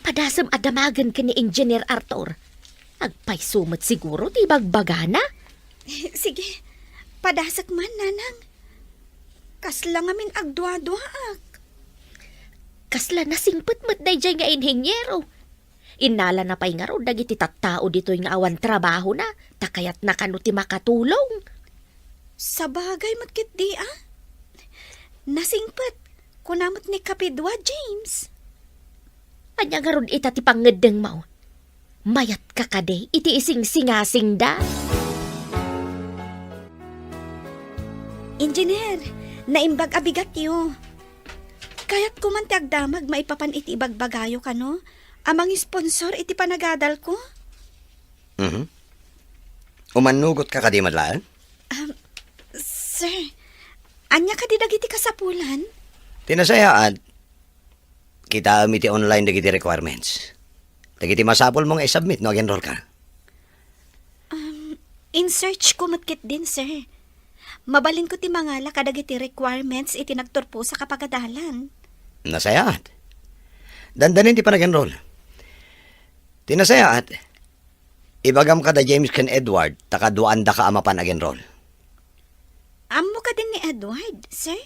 padasem a damagen ken ni Engineer Arthur. Agpayso met siguro ti ibagbagana. Sige, padasek man, Nanang. Kasla ngamin agduaduaak. Kasla nasingpet met daydiay nga inhiniero. Innalana pay ngarud dagiti tattao ditoy nga awan trabahona, ta kayatna kano ti makatulong. Sabagay met ketdi, a? Nasingpet, kuna met ni Kapidua James. Ania ngarud ita ti pangngeddengmo? Mayatka kadi iti isingsingasingda? Engineer, naimbag a bigatyo. Kayatko man ti agdamag maipapan iti ibagbagayo kano a mangisponsor iti panagadalko. Mhm. Umannugotka kadi met laeng? Um, sir, ania kadi dagiti kasapulan? Ti nasayaat, kitaem iti online dagiti requirements. Dagiti masapulmo nga isubmit no agenrolka. Um, in-search ko met ketdin, sir. Mabalinko ti mangala kadagiti requirements iti nagturposak a pagadalan. Nasayaat. Dandanin ti panagenrol. Ti nasayaat, ibagam kada James ken Edward ta kaduaandaka a mapan agenrol. Ammo kadin ni Edward, sir?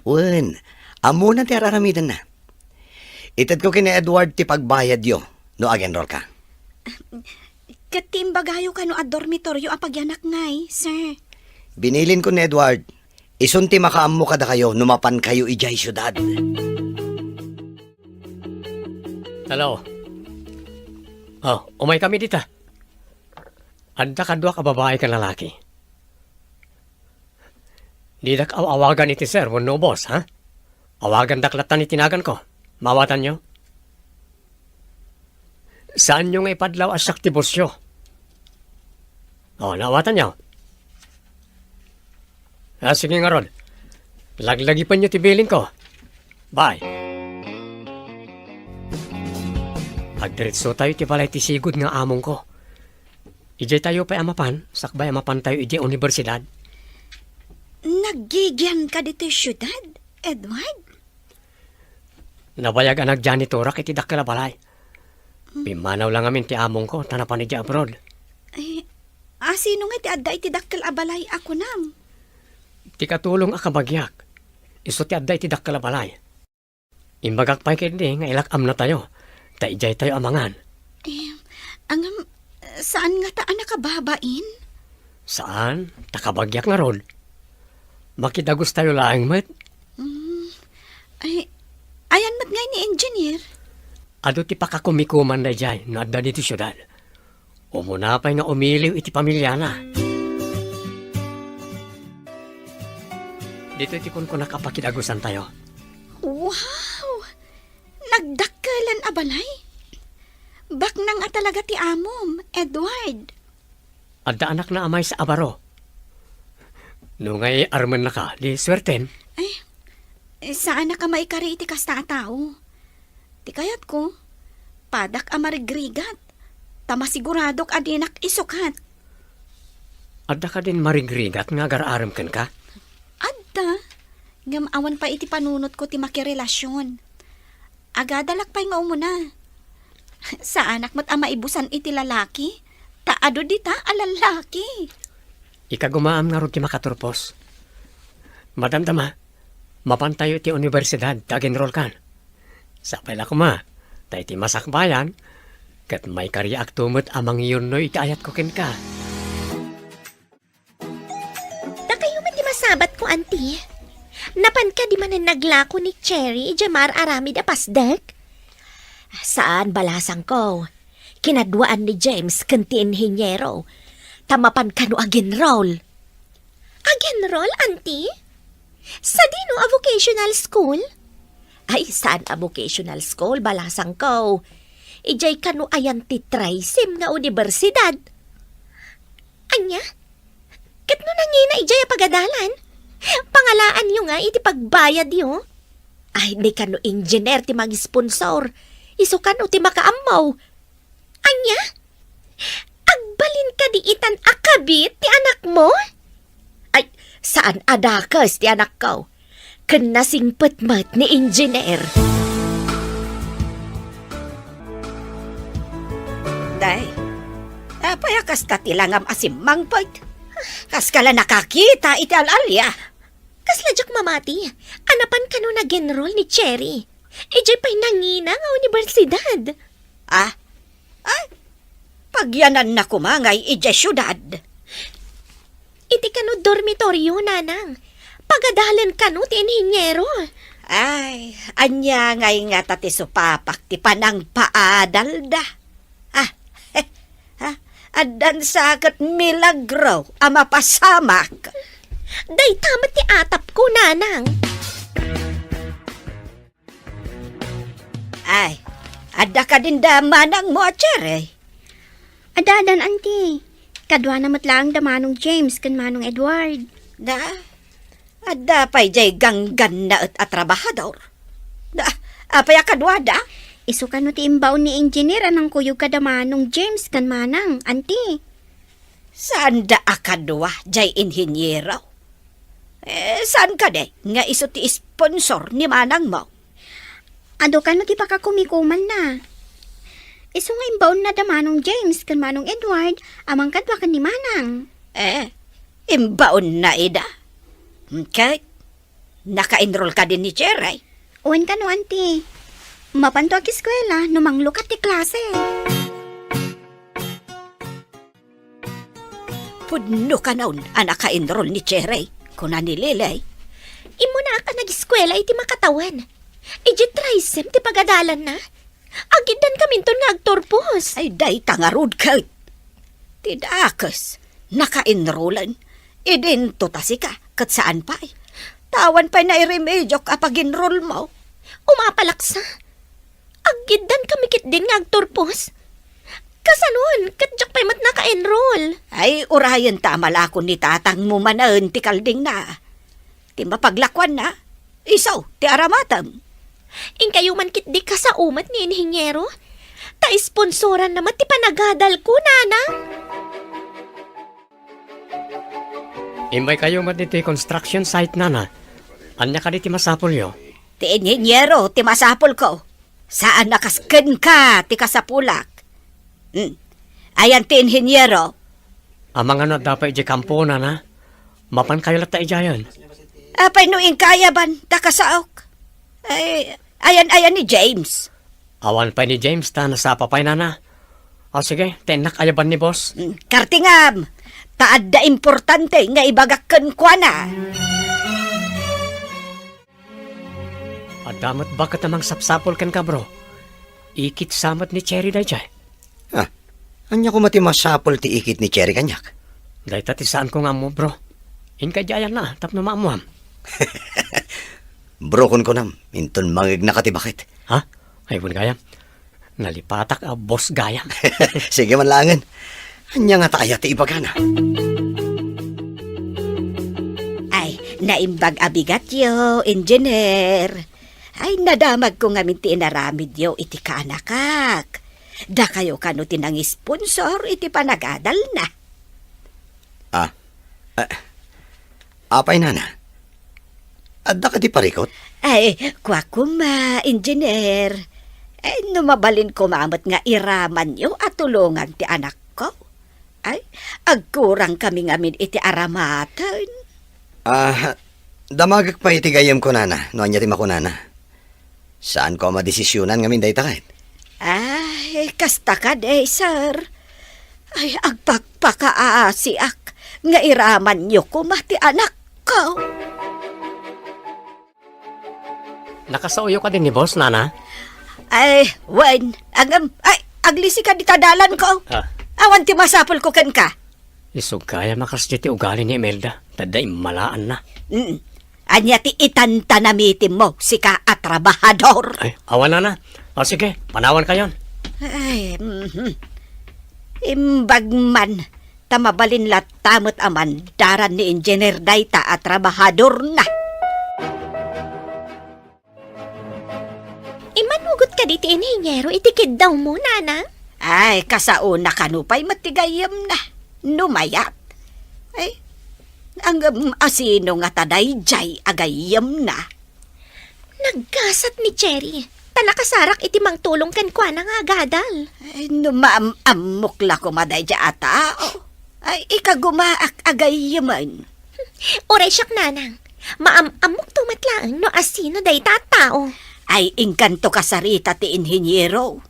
Wen, ammona ti ar-aramidenna. Itedko ken ni Edward ti pagbayadyo no agenrolka. Ket ti imbagayo kano a dormitoryo a pagyanak ngay, sir? Binilinko ni Edward, isun ti makaammo kadakayo no mapankayo idiay siudad. Hello. Oh, umaykami dita. Adda kaduak a babai ken lalaki. Didak aw-awagan iti sir wenno boss, ha? Awagandak latta iti naganko. Maawatanyo? Saanyo nga ipadlaw a siak ti bossyo. Oh, naawatanyo? Ah, sige ngarud. Laglagipenyo ti bilinko. Bye. Agdiretsotayo iti balay ti sigud nga amongko. Idiaytayo pay a mapan, sakbay a mapantayo idiay universidad. Naggigianka ditoy siudad, Edward? Nabayag a nagjanitorak iti dakkel a balay. Hmm. Pimmanaw la ngamin ti amongko ta napan idiay abroad. Eh, a, sino nga ti adda iti dakkel a balay a kunam? Ti katulong a kabagiak. Isu ti adda iti dakkel a balay. Imbagak pay ketdi nga ilak-amnatayo, ta idiaytayo a mangan. Eh, ngem, saan ngata a nakababain? Saan, ta kabagiak ngarud. Makidagustayo laeng met. Mm, ay, ayan met ngay ni Engineer? Adu ti pakakumikuman daydiay no adda ditoy siudad. Umuna pay nga umiliw iti pamiliana. Ditoy ti kunkunak a pakidagusantayo. Wow! Nagdakkelen a balay? Baknang a talaga ti amom, Edward. Adda anakna a maysa a baro. No ngay armennaka, di suerten. Ay, eh, saanak a maikari iti kasta a tao. Ti kayatko, padak a marigrigat, ta masiguradok a dinak isukat. Adda kadin marigrigat nga agar-arem kenka? Adda, ngem awan pay iti panunotko ti makirelasion. Agadalak pay nga umuna. Saanak met a maibusan iti lalaki, ta adu dita a lalaki. Ikagumaam ngarud ti makaturpos. Madamdama, mapantayo iti universidad ta agenrolkan. Sapay la koma, ta iti masakbayan, ket maikariakto met a mangiyunnoy iti ayatko kenka. Dakayo met ti masabatko, Auntie. Napan kadi manen naglako ni Cherry idiay maar-aramid a pasdek? Saan, balasangko. Kinaduaan ni James ken ti inhiniero, ta mapan kano agenrol. Agenrol, Auntie? Sadino a vocational school? Ay, saan a vocational school, balasangko. Idiay kano ayan ti trisim nga universidad. Ania? Ket no nangina idiay a pagadalan, pangalaanyo nga iti pagbayadyo? Ay, di kano engineer ti mangisponsor. Isu kano ti makaammo. Ania? Agbalin Kadi itan a kabit ti anakmo? Ay, saan a dakes ti anakko. Ken nasingpet met ni Engineer. Day, apay a kasta ti langam a simmangpet? Kaska la nakakita iti al-alia. Kasla diak mamati a napan kano nag-enroll ni Cherry idiay pay nangina nga universidad. Ah? Ay, pagyananna koma ngay idiay siudad. Iti kano dormitoryo, nanang. Pagadalen kano ti inhiniero. Ay, ania ngay ngata ti supapak ti panangpaadalda? Ah, eh, ah, addan sa ket milagro a mapasamak. Dayta met ti atapko, nanang. Ay, adda kadin da manangmo a Cherry? Adda, addan, anti. Kaduana met laeng da Manong James ken Manong Edward. Da, adda pay jay ganggannaet a trabahador. Da, apay a kaduada? Isu kano ti imbaon ni Engineer a nangkuyog kada Manong James ken Manang, anti. Saanda a kadua jay inhiniero? Eh, saan kadi nga isu ti sponsor ni manangmo? Adu kano ti pakakumikumanna. Isu nga imbaonna da Manong James ken Manong Edward a mangkadua ken ni Manang. Eh, imbaonna ida. Ket naka-enroll kadi ni Cherry? Wen kano, anti. Mapanto agiskuela no manglukat ti klase. Pudno kanon a naka-enroll ni Cherry, kuna ni Lily. Immunaak a nagiskuela iti makatawen. Idiay trisem ti pagadalanna. Agiddan kaminton nga agturpos. Ay, dayta ngarud ket. Ti dakes, naka-enrollen. Idinto ta sika, ket saan pay. Awan pay nairimediok a pag-enrollmo. Umapalaksa. Agiddan kami ketdin nga agturpos. Kasanon, ket diak pay met naka-enroll. Ay, urayen ta a malakon ni tatangmo manen ti kaldingna. Ti mapaglakuanna, isu ti aramatem. Inkayo man ketdi kasao met ni inhiniero. Ta sponsoranna met ti panagadalko, nana. Imbaykayo met iti construction site, nana. Ania kadi ti masapulyo? Ti inhiniero ti masapulko. Saan a kas kenka ti kasapulak. Hmm. Ayan ti inhiniero? Amangan no adda pay idiay kampo, nana. Mapankayo latta idiayen. Apay no inka ayaban ta kasaok? Ay, ayan, ayan ni James. Awan pay ni James ta nasapa pay, nana. O sige, tennak ayaban ni boss. Mm, kartingam, ta adda importante nga ibagak kenkuana. Adda met baket a mangsapsapul kenka, bro. Ikit sa met ni Cherry daydiay. Ah, ania koma ti masapul ti ikit ni Cherry kaniak? Dayta ti saanko nga ammo, bro. Inka idiay ayanna tapno maammuam. Bro, kunkunam, inton mangegnaka ti baket. Ha? Ay, wen gayam. Nalipatak a boss gayam. Sige man laengen. Ania ngata aya ti ibagana? Ay, naimbag a bigatyo, engineer. Ay, nadamagko ngamin ti inaramidyo iti kaanakak. Dakayo kano ti nangisponsor iti panagadalna. Ah, ah, apay, nana? Adda kadi parikut? Ay, kua koma, engineer. Ay, no mabalin koma met nga iramanyo a tulongan ti anakko. Ay, agkurang kami ngamin iti aramaten. Ah, damagek pay iti gayyemko, nana, no ania ti makunana. Saanko a madesisionan ngamin dayta ket? Ay, kasta kadi, sir. Ay, agpakpakaasiak nga iramanyo koma ti anakko. Nakasaoyo kadi ni boss, nana? Ay, wen, ngem, ay, aglisika dita dalanko. Ah. Awan ti masapulko kenka. Isu gayam a kasdiay ti ugali ni Imelda, ta adda immalaanna. Mm. Ania ti itan ta namitimmo, sika a trabahador? Ay, awan, nana. O sige, panawankayon. Ay, mhm. Imbag man, ta mabalin latta met a mandaran ni engineer dayta a trabahadorna. Immanugot kadi ti inhiniero iti kiddawmo, nana? Ay, kasaona kano pay met ti gayyemna. no mayat. Ay, ngem asino ngata daydiay a gayyemna? Naggasat ni Cherry, ta nakasarak iti mangtulong kenkuana nga agadal. Ay, no maam-ammok la koma daydiay a tao, ay, ikagumaak a gayyemen. Uray siak, nanang. Maam-ammokto met laeng no asino dayta a tao. Ay, inkanto kasarita ti inhiniero.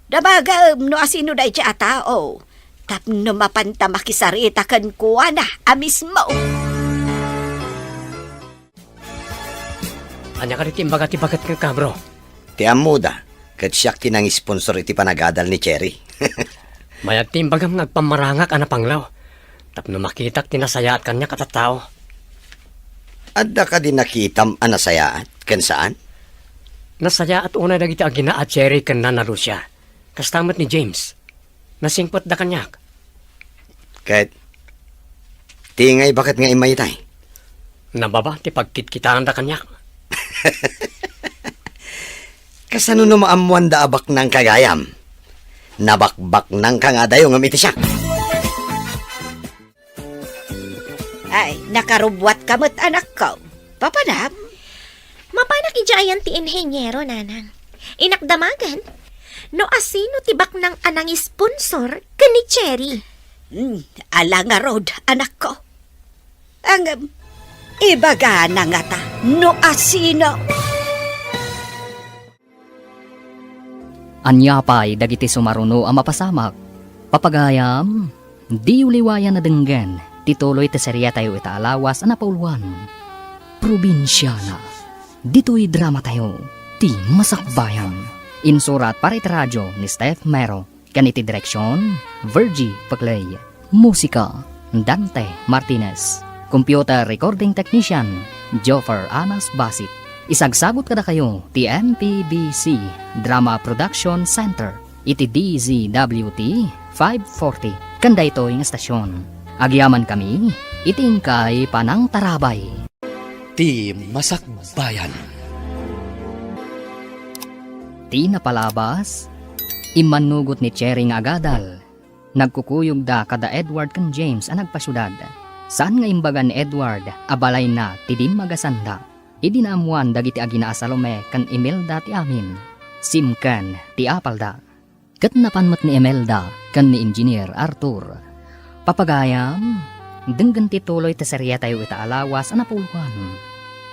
Damagem no asino daydiay a tao, tapno mapanta makisarita kenkuana a mismo. Ania kadi ti imbaga ti baket kenka, bro? Ti ammoda, ket siak ti nangisponsor iti panagadal ni Cherry. Mayat ti imbagam nga agpammarangak a napanglaw, tapno makitak ti nasayaat kaniak a tattao. Adda kadi nakitam a nasayaat ken saan? Nasayaat unay dagiti agina a Cherry ken Nana Lucia. Kasta met ni James. Nasingpetda kaniak. Ket, ti ngay baket nga immayatay? Nababa ti pagkitkitaanda kaniak. Kasano no maammoanda a baknangka gayam? Nabakbaknangka nga adayo ngem iti siak. Ay, nakarubbuatka met, anakko. Papanam? Mapanak idiay ayan ti inheniero, nanang. Inakdamagan, no asino ti baknang a nangisponsor ken ni Cherry. Hmm, ala ngarud, anakko. Ngem, ibagana ngata, no asino? Ania pay dagiti sumaruno a mapasamak? Papagayam, diyo liwayan a denggen ti tuloy ti seriatayo ita a lawas a napauluan. Probinsiana. Ditoy dramatayo, ti Masakbayan. Insurat para iti radio ni Steph Mero. Ken iti direksion, Virgie Paclay. Musika, Dante Martinez. Computer recording technician, Joffer Anas Basit. Isagsagut kadakayo ti M P B C Drama Production Center iti D Z W T five forty. Ken daytoy nga estasion, agyamankami iti inkay panangtarabay. Ti Masakbayan. Ti napalabas, immannugot ni Cherry nga agadal. Nagkukuyogda kada Edward ken James a nagpasiudad. Saan nga imbaga ni Edward a balayna ti dimmagasanda. Idi naammoan dagiti agina a Salome ken Imelda ti amin, simken ti apalda. Ket napan met ni Imelda ken ni Engineer Arthur. Papagayam, denggen ti tuloy ti seriatayo ita a lawas a napauluan.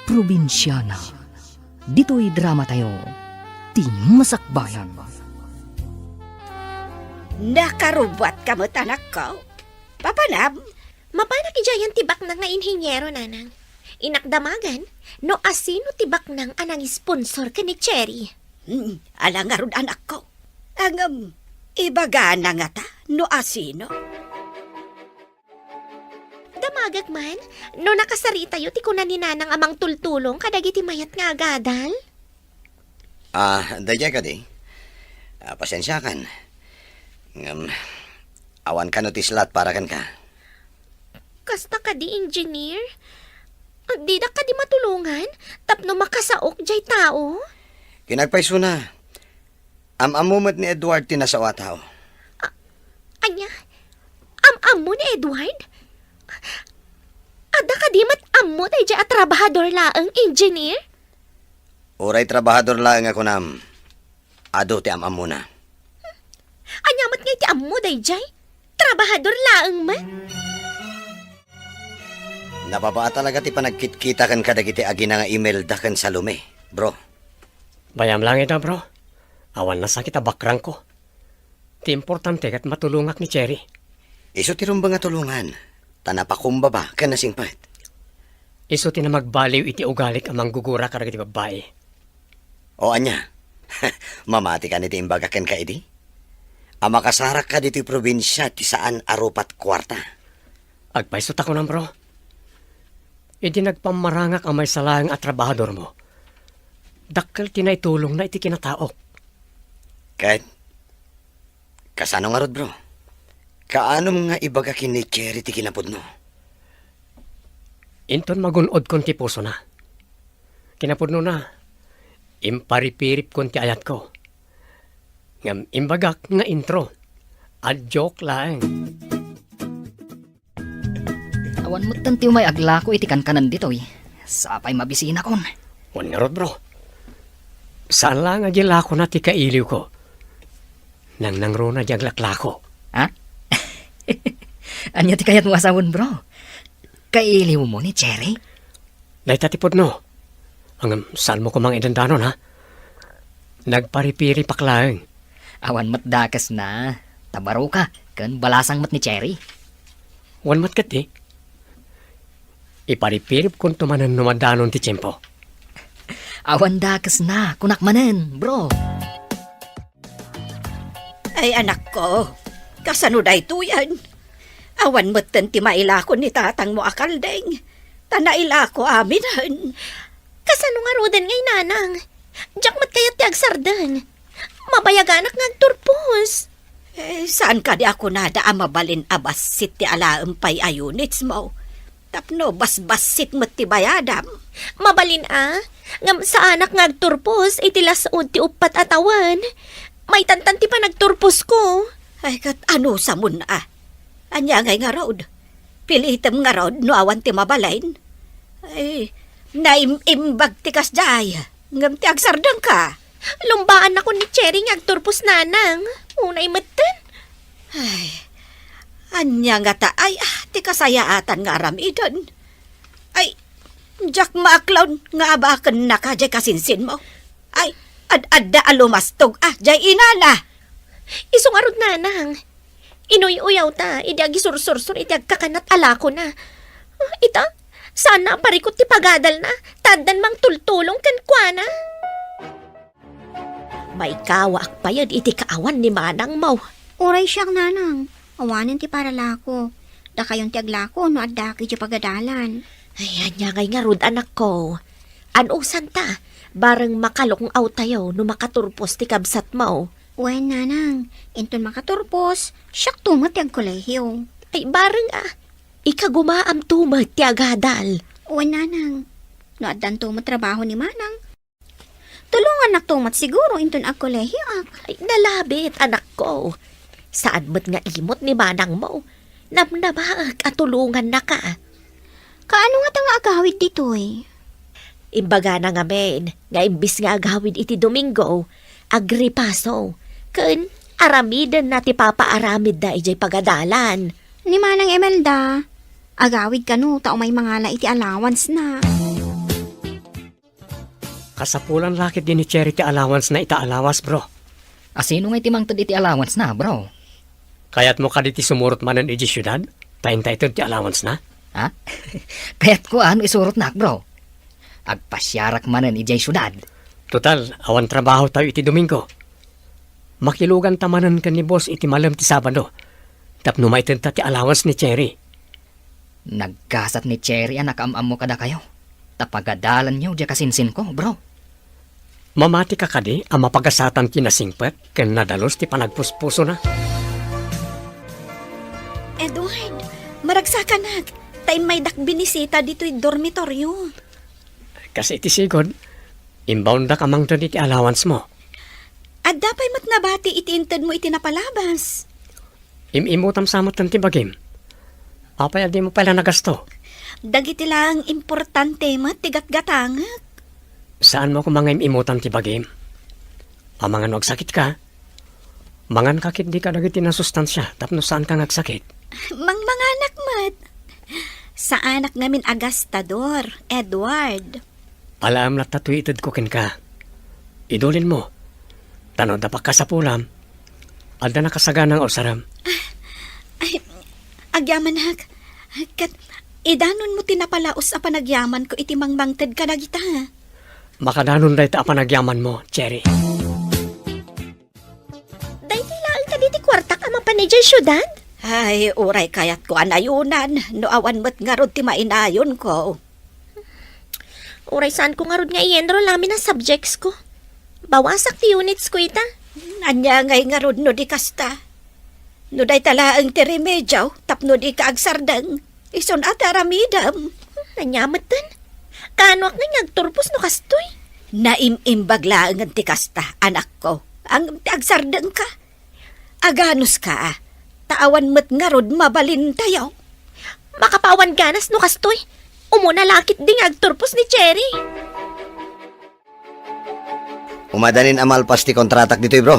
Probinsiana. Ditoy dramatayo, ti Masakbayan. Nakarubbuatka met, anakko. Papanam? Mapanak idiay ayan ti baknang nga inheniero, nanang. Inakdamagan, no asino ti baknang a nangisponsor ken ni Cherry. Hmm, ala ngarud, anakko. Ngem, ibagana ngata, no asino? Damagek man, no nakasaritayo ti kuna ni nanang a mangtultulong kadagiti mayat nga agadal? Ah, daydiay kadi. Ah, pasensiakan. Ngem, awan kano ti slot para kenka. Kasta kadi, Engineer? Didak kadi matulongan tapno makasaok diay tao? Kinagpaysona. Am-ammo met ni Edward ti nasao a tao. A-, ania? Am-ammo ni Edward? Adda kadi met ammo daydiay a trabahador laeng, Engineer? Uray trabahador laeng a kunam, adu ti am-ammona. Ania met ngay ti ammo daydiay? Trabahador laeng met? Nababa a talaga ti panagkitkita ken kadagiti agina nga Imelda ken Salome, bro. Bayam lang ita, bro. Awan nasakit a bakrangko. Ti importante ket matulongak ni Cherry. Isu ti rumbeng a tulongan, ta napakumbaba ken nasingpet. Isu ti namagbaliw iti ugalik a manggugura kadagiti babbai. O ania? Mamati kani ti imbagak kenka idi? A makasarakka ditoy probinsia ti saan a rupat kuarta. Agpayso ta kunam, bro. Idi nagpammarangak a maysa laeng a trabahadormo, dakkel ti naitulongna iti kinataok. Ket, kasano ngarud, bro? Kaanom nga ibaga ken ni Cherry ti kinapudno? Inton magun-odkon ti pusona. Kinapudnona, imparipiripkon ti ayatko. Ngem imbagak nga intro. A joke laeng. Awan metten ti umay aglako iti kankanan ditoy. Sapay mabisinakon. Wen ngarud, bro. Saan laeng a di lakona ti kailiwko. Nangnangruna di aglaklako. Ha? Ania ti kayatmo a sawen, bro? Kailiwmo ni Cherry? Dayta ti pudno. Ngem saanmo koma nga idandanon, ha? Nagparipiripak laeng. Awan met dakesna. Ta baroka, ken balasang met ni Cherry. Wen met ketdi. Iparipiripkonto manen no madanon ti tiempo. Awan dakesna, kunak manen, bro. Ay, anakko, kasano daytoyen? Awan metten ti mailako ni tatangmo a kalding, ta nailako aminen. Kasano ngaruden ngay, nanang? Diak met kayat ti agsardeng. Mabayaganak nga agturpos. Eh, saan kadi a kunada a mabalin a bassit ti alaem pay a units mo? Tapno basbassit met ti bayadam. Mabalin a, ngem saanak nga agturpos iti lasud ti uppat a tawen. Maitantan ti panagturposko. Ay, ket anusamon a? Ania ngay ngarud? Pilitem ngarud no awan ti mabalin? Ay, naim-imbag ti kasdiay, ngem ti agsardengka. Lumbaannakon ni Cherry nga agturpos, nanang. Unay metten. Ay, ania ngata ay, ah, ti kasayaatan nga aramiden? Ay, diak maaklon nga abakennaka diay kasinsinmo. Ay, ad-adda a lumastog, ah, diay inana. Isu ngarud, nanang. Inuy-uyawta idi agisursursor iti agkakanat a lakona. Ah, ita, saanna a parikut ti pagadalna, ta addan mangtultulong kenkuana. Maikawaak payen iti kaawan ni manangmo. Uray siak, nanang. Awanen ti paralako. Dakayon ti aglako no addak idiay pagadalan. Ay, ania ngay ngarud, anakko? Anusanta, bareng makalukngawtayo no makaturpos ti kabsatmo. Wen, nanang, inton makaturpos, siakto met ti agkolehiyo. Ay, bareng a, ikagumaamto met ti agadal. Wen, nanang, no addanto met trabaho ni manang, tulongannakto met siguro inton agkolehiyoak. Ay, nalabit, anakko. Saan met nga imot ni manangmo. Namnamaek a tulongannaka. Kaano ngata nga agawid ditoy? Imbagana ngamin nga imbis nga agawid iti Domingo, agripaso, ken aramidenna ti papaaramidda idiay pagadalan. Ni Manang Imelda, agawid kano ta umay mangala iti allowance na. Kasapulan la ketdi ni Cherry ti allowance na ita a lawas, bro. A sino ngay ti mangted iti allowance na, bro? Kayatmo kadi ti sumurot manen idiay siudad, ta inta ited ti allowance na? Ha? Kayatko a no isurotnak, bro. Agpasiarak manen idiay siudad. Total, awan trabaho tayo iti Domingo. Makiluganta manen ken ni boss iti malem ti Sabado. Tapno maitedta ti allowance ni Cherry. Naggasat ni Cherry a nakaam-ammo kadakayo, ta pagadalanyo diay kasinsinko, bro. Mamatika kadi a mapagasatan ti nasingpet ken nadalus ti panagpuspusona? Edward, maragsakanak, ta immaydak binisita ditoy dormitoryo. Kas iti sigud, imbaondak a mangted iti allowance mo. Adda pay met nabati iti intedmo iti napalabas. Im-imutam sa met ti bagim. Apay a dimo pay la nagasto? Dagiti laeng importante met ti gatgatangek. Saanmo koma nga im-imutam ti bagim? Amangan no agsakitka, manganka ketdi kadagiti nasustansia tapno saanka nga agsakit. Mangmanganak met. Saanak ngamin a gastador, Edward. Alaem latta toy itedko kenka. Idulinmo. Ta no adda pakasapulam, adda nakasagana nga usarem. Ay, agyamanak. Ket idanonmo ti napalaos a panagyamanko iti mangmangted kadagita. Makadanon dayta a panagyamanmo, Cherry. Daytoy laeng kadi ti kuartak a mapan idiay siudad? Ay, uray kayatko a nayonan no awan met ngarud ti mainayonko. Uray saanko ngarud nga i-enroll amin a subjects ko. Bawasak ti units ko ita. Ania ngay ngarud no di kasta? No dayta laeng ti remedio tapno dika agsardeng, isun a ti aramidem. Ania metten? Kaanoak ngay nga agturpos no kastoy? Naim-imbag laengen ti kasta, anakko. Ngem ti agsardengka. Aganuska, ta awan met ngarud mabalintayo. Makapawan ganas no kastoy. Umuna la ketdi nga agturpos ni Cherry. Umadanin a malpas ti kontratak ditoy, bro.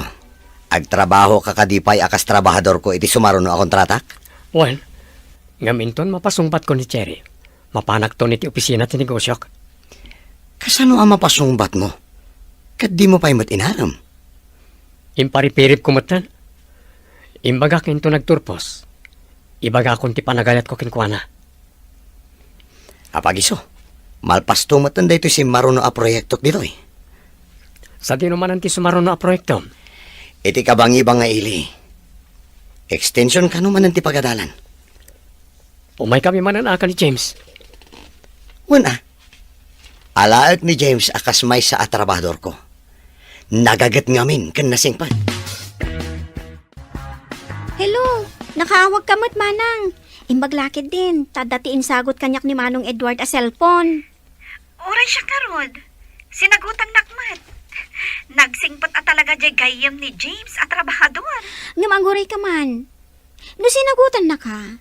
Agtrabaho ka kadi pay a kas trabahadorko iti sumaruno a kontratak? Wen, ngem inton mapasungbatko ni Cherry, mapanakton iti opisina ti negosiok. Kasano a mapasungbatmo? Ket dimo pay met inarem? Imparipiribko metten. Imbagak inton agturpos, ibagakon ti panagayatko kenkuana. Apagiso, malpasto metten daytoy simmaruno a proyektok ditoy. Sadino manen ti sumaruno a proyektom? Iti kabangiba nga ili. Extension kano manen ti pagadalan? Umaykami manen a ken ni James. Wen a. Alaek ni James a kas maysa a trabahadorko. Nagaget ngamin ken nasingpet. Hello, nakaawagka met, manang. Imbag la ketdin, ta adda ti insagut kaniak ni Manong Edward a cellphone. Uray siak ngarud, sinagutannak met. Nagsingpet a talaga diay gayyem ni James a trabahador. Ngem agurayka man. No sinagutannaka,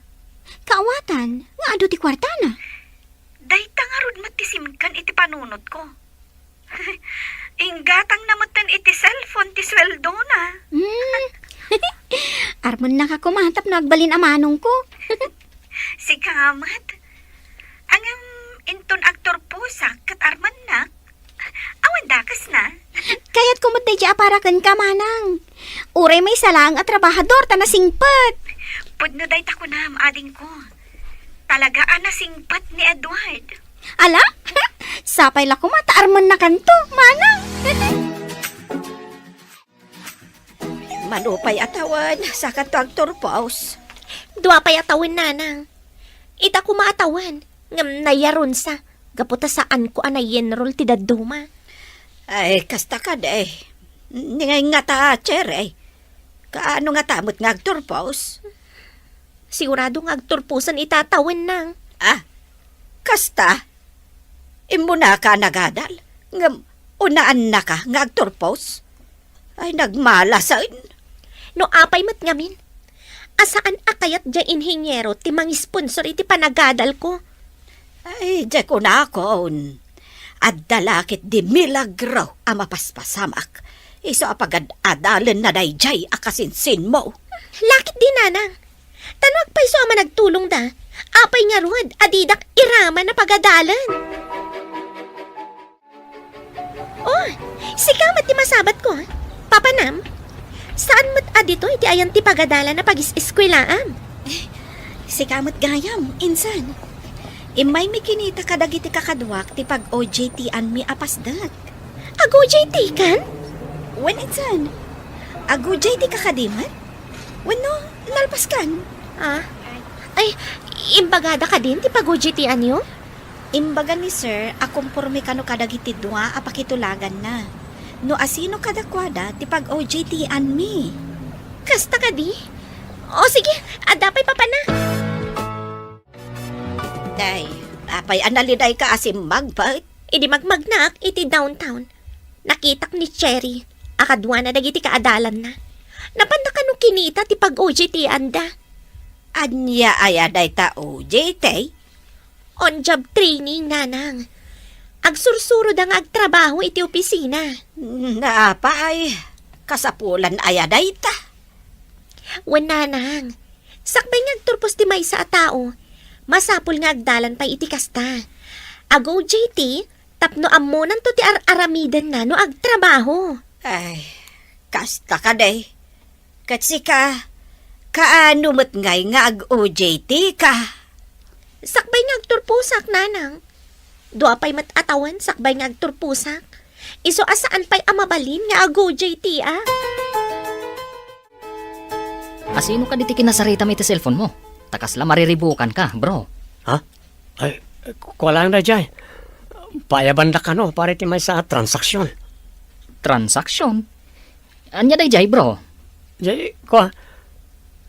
kaawatan nga adu ti kuartana. Dayta ngarud met ti simken iti panunotko. Inggatangna metten iti cellphone ti sueldona. Hmm. Armennaka koma tapno agbalin a manongko. Sika met. Ngem inton agturposak ket armennak, awan dakesna. Kayatko met daydiay a para kenka, manang. Uray maysa laeng a trabahador ta nasingpet. Pudno dayta kunam, adingko. Talaga a nasingpet ni Edward. Ala? Sapay la koma ta armennakanto, manang. Mano pay a tawen, sakanto agturpos? Dua pay a tawen, nanang. Ita koma a tawen, ngem nayarunsa, gapu ta saanko a nayenrol ti dadduma. Ay, kasta kadi. Ni ngay ngata, Cherry? Kaano ngata met nga agturpos? Sigurado nga agturposen ita a tawen, nang. Ah, kasta? Immunaka a nagadal, ngem unaannaka nga agturpos? Ay, nagmalasen. No apay met ngamin, a saan a kayat diay inhiniero ti mangisponsor iti panagadalko? Ay, diay kunakon, adda la ketdi milagro a mapaspasamak, isu a pagad-adalenna daydiay a kasinsinmo. La ketdi, nanang. Ta no agpayso a managtulongda, apay ngarud a didak iraman a pagadalen? Oh, sika met ti masabatko, Papa Nam. Saan met a ditoy ti ayan ti pagadalan a pagis-eskuelaam? Sika met gayam, insan. Immaymi kinita kadagiti kakaduak ti pag-O J T-anmi a pasdek. Ag-O J T-kan? Wen, insan. Ag-O J T-ka kadi met? Wenno, nalpaskan? Ah? Ay, imbagada kadin ti pag-O J T-anyo? Imbaga ni Sir a komporme kano kadagiti dua a pakitulaganna. No asino kadakuada ti pag-O J T-anmi. Kasta kadi? O sige, adda pay, Papa Nam. Day, apay a nalidayka a simmagpet? Idi magmagnaak iti downtown, nakitak ni Cherry a kaduana dagiti kaadalanna. Napanda kano kinita ti pag-O J T-anda. Ania aya dayta O J T? On-job training, nanang. Agsursuroda nga agtrabaho iti opisina. Naapay, kasapulan aya dayta? Wen, nanang. Sakbay nga agturpos ti maysa a tao, masapul nga agdalan pay iti kasta. Ag-O J T tapno ammonanto ti ar-aramidenna no agtrabaho. Ay, kasta kadi. Ket sika, kaano met ngay nga ag-O J T-ka? Sakbay nga agturposak, nanang. Dua pay met a tawen sakbay nga agturposak. Isu a saan pay a mabalin nga ag-O J T-ak. Asino kadi ti kinasaritam iti cellphone mo? Ta kasla mariribukan ka, bro. Ha? Ay, ku-, kua laeng daydiay. Paayabandak kano para iti maysa a transaksyon. Transaksyon? Ania daydiay, bro? Jay, kua,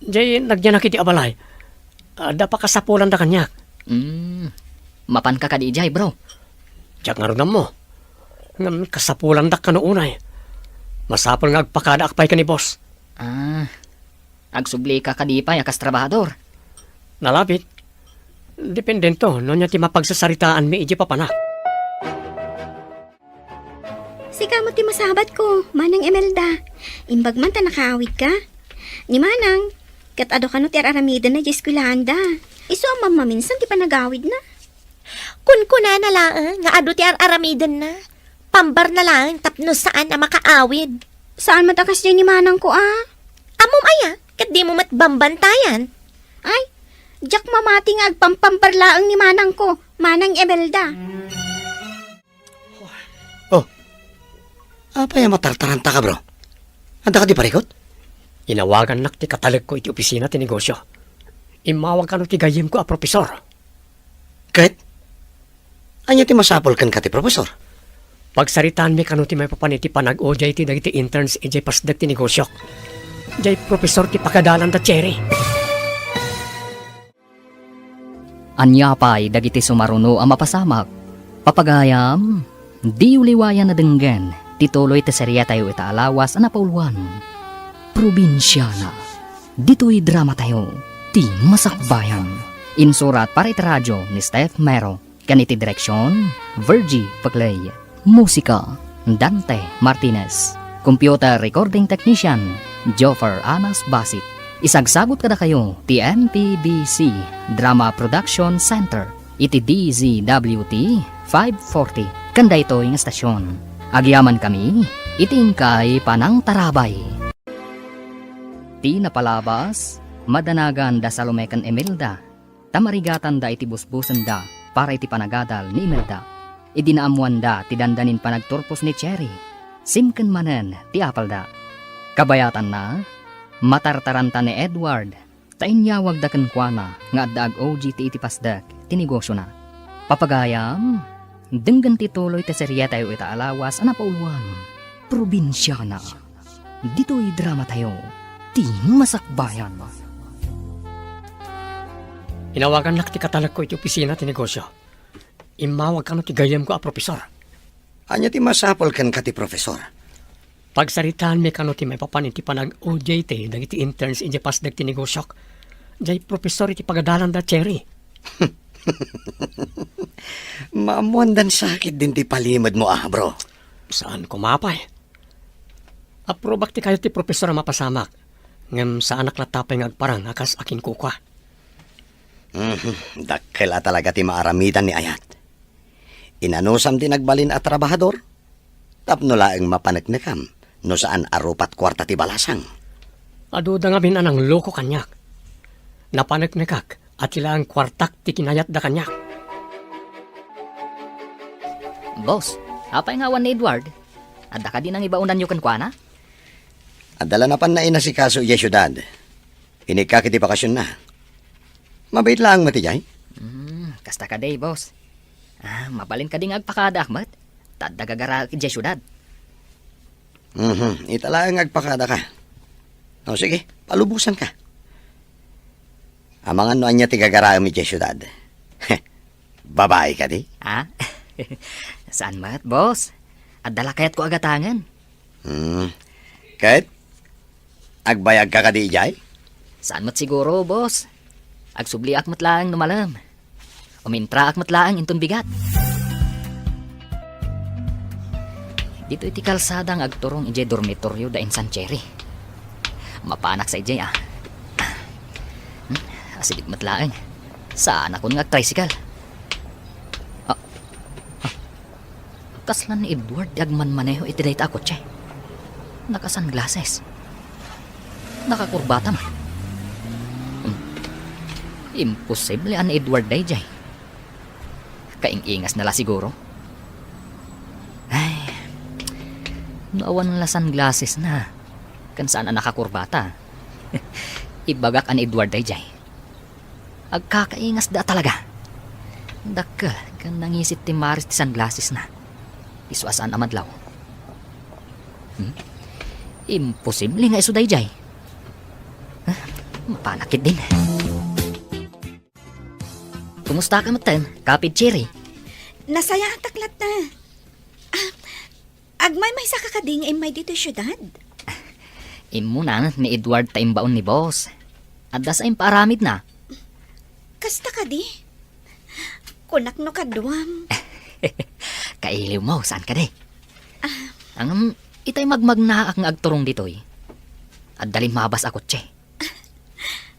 jay nagyanak iti abalay. Adda pakasapulanda kaniak. Hmm. Mapanka kadi idiay, bro? Diak ngarud ammo. Ngem kasapulandak kano unay. Masapul nga agpakadaak pay ken ni boss. Ah, agsublika kadi pay a kas trabahador? Nalabit. Dependento, no ania ti mapagsasaritaanmi idiay papanak. Sika met ti masabatko, Manang Imelda. Imbag man ta nakaawidka. Ni Manang, ket adu kano ti ar-aramidenna idiay eskuelaanda. Isu a mammaminsan ti panagawidna. Kunkunana laeng nga adu ti ar-aramidenna. Pambarna laeng tapno saan a makaawid. Saan met a kasdiay ni manangko a? Ammom aya, ket dimo met bambantayan. Ay, diak mamati nga agpampambar laeng ni manangko, Manang Imelda. Oh, apay a matartarantaka, bro? Adda kadi parikut? Inawagannak ti katalekko iti opisina ti negosio. Immawag kano ti gayyemko a profesor. Ket? Ania ti masapul kenka ti profesor? Pagsaritaanmi kano ti maipapan iti panag-udiay ti dagiti interns idiay pasdek ti negosiok. Diay profesor ti pagadalanda, Cherry. Ania pay dagiti sumaruno a mapasamak? Papagayam, diyo liwayan a denggen ti tuloy ti serietayo ita a lawas a napauluan. Probinsiana. Ditoy dramatayo, ti Masakbayan. Insurat para iti radio ni Steph Mero. Ken iti direksion, Virgie Paclay. Musika, Dante Martinez. Computer recording technician, Joffer Anas Basit. Isagsagut kadakayo ti M P B C Drama Production Center iti D Z W T five forty ken daytoy nga estasion. Agyamankami iti inkay panangtarabay. Ti napalabas, madanagan da Salome ken Imelda. Ta marigatanda iti busbusenda para iti panagadal ni Imelda. Idi naammoanda ti dandanin panagturpos ni Cherry, simken manen ti apalda. Kabayatanna, matartaranta ni Edward ta inyawagda kenkuana nga adda ag-O J T iti pasdek ti negosiona. Papagayam, denggen ti tuloy ti serietayo ita a lawas a napauluan, Probinsiana. Ditoy dramatayo, ti Masakbayan. Inawagannak ti katalekko iti opisina ti negosio. Immawag kano ti gayyemko a profesor. Ania ti masapul kenka ti profesor? Pagsaritaanmi kano ti maipapan iti panag-O J T dagiti interns idiay pasdek ti negosiok. Diay profesor iti pagadalanda, Cherry. Maammoandan sakit din ti palimedmo, ah, bro. Saan koma pay. Aprobak ti kayat ti profesor a mapasamak, ngem saanak latta pay nga agparang a kas akinkukua. Mhm, dakkel a talaga ti maaramidan ni Ayat. Inanusam ti nagbalin a trabahador, tapno laeng mapaneknekam no saan a rupat kuarta ti balasang. Aduda ngamin a nangloko kaniak. Napaneknekak a ti laeng kuartak ti kinayatda kaniak. Boss, apay nga awan ni Edward? Adda kadi nangibaonanyo kenkuana? Adda la napanna inasikaso idiay siudad. Inikka iti bakasionna. Mabiit laeng met idiay? Hmm, kasta kadi, boss. Ah, mabalin kadi nga agpakadaak met? Ta adda gagaraek idiay siudad. Mhm, ita laeng agpakadaka. O, sige, palubosanka. Amangan no ania ti gagaraem idiay siudad. Babai kadi? Ah? Saan met, boss? Adda la kayatko a gatangen. Hmm. Ket? Agbayagka kadi idiay? Saan met siguro, boss. Agsubliak met laeng no malem. Umintraak met laeng inton bigat. Ditoy ti kalsada nga agturong idiay dormitorio da insan Cherry. Mapanak sa idiay, ah. Hmm? Asideg met laeng. Saanakon nga agtricycle. Ah. Ah. Kasla ni Edward ti agmanmaneho iti dayta a kotse. Naka-sunglasses. Nakakurbata man. Hmm. Imposible a ni Edward daydiay. Kaing-ingasna la siguro. Ay, no awan la sunglassesna, ken saan a nakakurbata. Ibagak a ni Edward daydiay. Agkakaingasda talaga. Dakkel ken nangisit ti maris ti sunglassesna. Isu a saan a madlaw. Hmm? Imposible nga isu daydiay. Ah, mapanak ketdin. Kumustaka metten, Kapid Cherry? Nasayaatak latta. Ah, agmaymaysaka kadi nga immay ditoy siudad? Immuna ni Edward ta imbaon ni boss. Adda sa impaaramidna. Kasta kadi? Kunak no kaduam. Kailiw mo, saan kadi? Ngem, itay magmagnaak nga agturong ditoy, adda limmabas a kotse.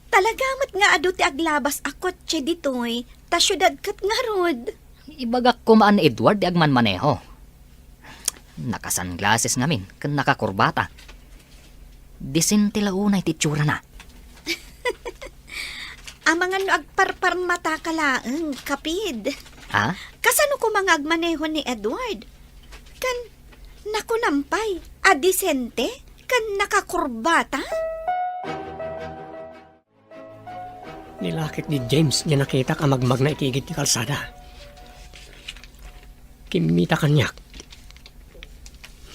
Talaga met nga adu ti aglabas a kotse ditoy, ta siudad ket ngarud. Ibagak koma ni Edward ti agmanmaneho. Naka-sunglasses ngamin ken nakakurbata. Disente la unay ti itsurana. Amangan no agparparmataka laeng, kapid. Ha? Kasano koma nga agmaneho ni Edward? Ken nakunam pay a disente ken nakakurbata? Nilakip ni James diay nakitak a magmagna iti igid ti kalsada. Kimmita kaniak.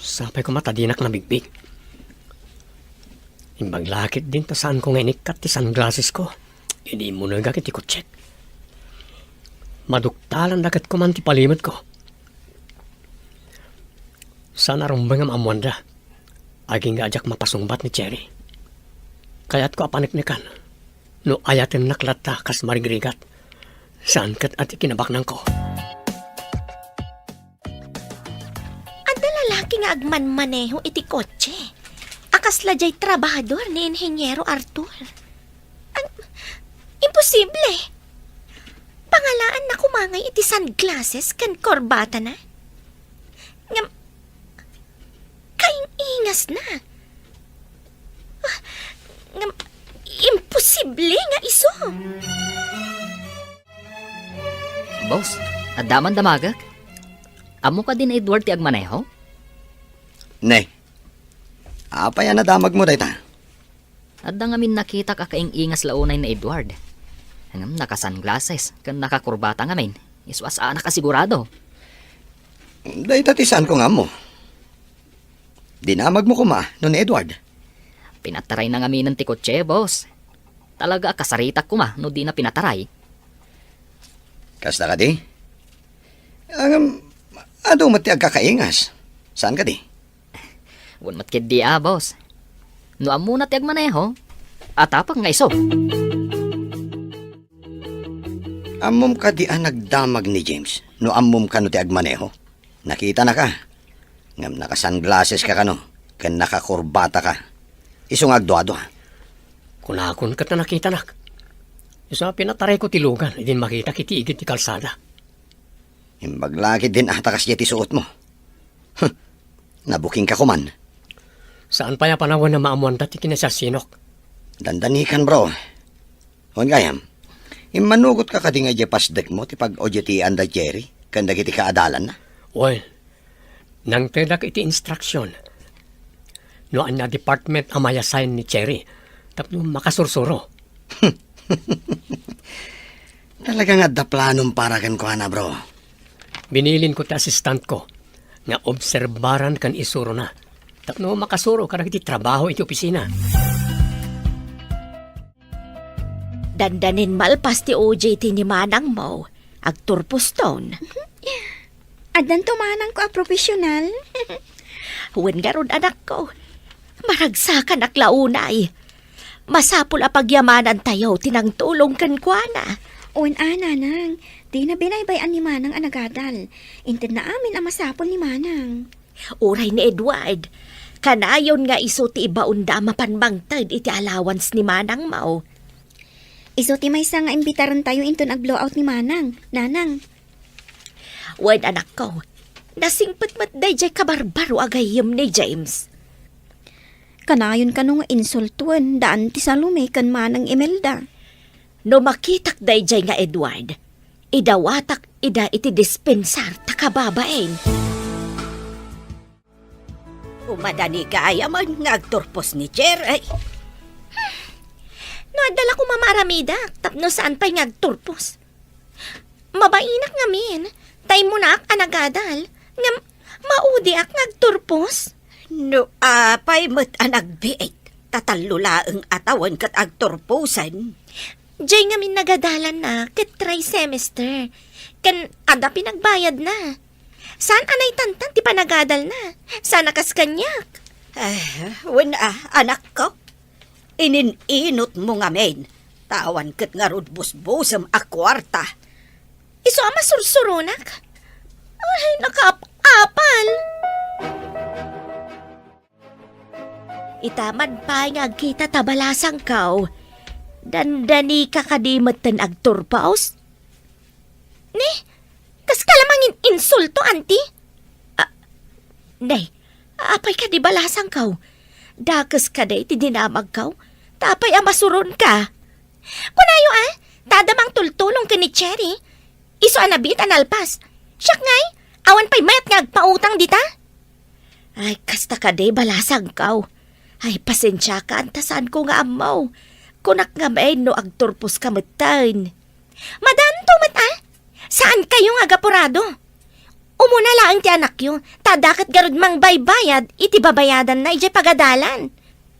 Sapay koma ta dinak nabigbig. Imbag la ketdin ta saanko nga inikkat ti sunglassesko idi immunegak iti kotsek. Maduktalanda ket koman ti palimetko. Saan a rumbeng a maammoanda. Agingga a diak mapasungbat ni Cherry. Kayatko a paneknekan no ayatennak latta kas marigrigat. Saan ket a ti kinabaknangko. Adda lalaki nga agmanmaneho iti kotse a kasla diay trabahador ni Inheniero Arthur. Ang, imposible! Pangalaanna koma ngay iti sunglasses ken korbatana. Ngem, kaing-ingasna. Ah, ngem, imposible nga isu. Boss, adda man damagek? Ammo kadi ni Edward ti agmaneho? Ne, apay a nadamagmo dayta? Adda ngamin nakitak a kaing-ingas la unay ni Edward. Ngem naka-sunglasses ken nakakurbata ngamin. Isu a saanak a sigurado. Dayta ti saanko nga ammo. Dinamagmo koma no ni Edward? Pinatarayna ngaminen ti kotse, boss. Talaga a kasaritak koma no dina pinataray. Kasta kadi? Ngem, adu met ti agkakaingas. Saan kadi? Wen met ketdi a, boss. No ammona ti agmaneho, atapek nga isu. Ammom kadi a nagdamag ni James no ammom kano ti agmaneho? Nakitanaka. Ngem naka-sunglasses ka kano, ken nakakurbata ka. Isu nga agduadua. Kunakon ket nakitanak. Isu a pinatarayko ti lugan idin makitak iti igid ti kalsada. Imbag la ketdin a ta kasdiay ti suotmo. Huh, nabuking ka koman. Saan pay a panawen a maammoanda ti kinasiasinok. Dandanikan, bro. Wen gayam, immanugot ka kadi nga idiay pasdekmo ti pag-O J T-an da Jerry ken dagiti kaadalanna? Wen, nangtedak iti instruction no ania department a mai-assign ni Jerry tapno makasursuro. Talaga nga adda planom para kenkuana, bro. Binilinko ti assistantko nga obserbaran ken isurona tapno makasuro kadagiti trabaho iti opisina. Dandanin malpas ti O J T ni manangmo, agturposton. Addanto manangko a profesional. Wen ngarud, anakko, maragsakanak la unay. Masapul a pagyamanantayo ti nangtulong kenkuana. Wen a, nanang, dina binaybay-an ni manang a nagadal. Intedna amin a masapul ni manang. Uray ni Edward, kanayon nga isu ti ibaonda a mapan mangted iti allowance ni manangmo. Isu ti maysa nga imbitarentayo inton ag-blowout ni manang, nanang. Wen, anakko, nasingpet met daydiay kabarbaro a gayyem ni James. Kanayon kano nga insultoen da Auntie Salome ken Manang Imelda. No makitak daydiay nga Edward, idawatak ida iti dispensar ta kababain. Umadani gayamen nga agturpos ni Jerry. No adda la koma maaramidak tapno saan pay nga agturpos. Mabainak ngamin, ta immunaak a nagadal, ngem maudiak nga agturpos. No apay met a nagbiit, ta tallo laeng a tawen ket agturposen. Jay ngamin nagadalanna ket trimester, ken adda pinagbayadna. Saan a naitantan ti panagadalna. Saan a kas kaniak. Eh, wen a, anakko. Inin-inotmo ngamin, ta awan ket ngarud busbusem a kuarta. Isu a masursuronak? Ay, nakaap-apal. Ita man pay nga agkita ta balasangkaw, dandanika kadi metten agturpos? Ni, kaska la mangin-insulto, anti? Ah, nay, apay kadi balasangkaw? Dakes kadi ti dinamagkaw? Ta apay a masuronka? Kunayo, ah, ta adda mangtultulong ken ni Cherry. Isu a nabiit a nalpas. Siak ngay, awan pay mayat nga agpautang dita. Ay, kasta kadi balasangkaw. Ay, pasensiakan ta saanko nga ammo. Kunak ngamin no agturposka metten. Madanto met, ah. Saankayo nga agapurado. Umuna laeng ti anakyo, ta adda ket garud mangbaybayad iti babayadanna idiay pagadalan.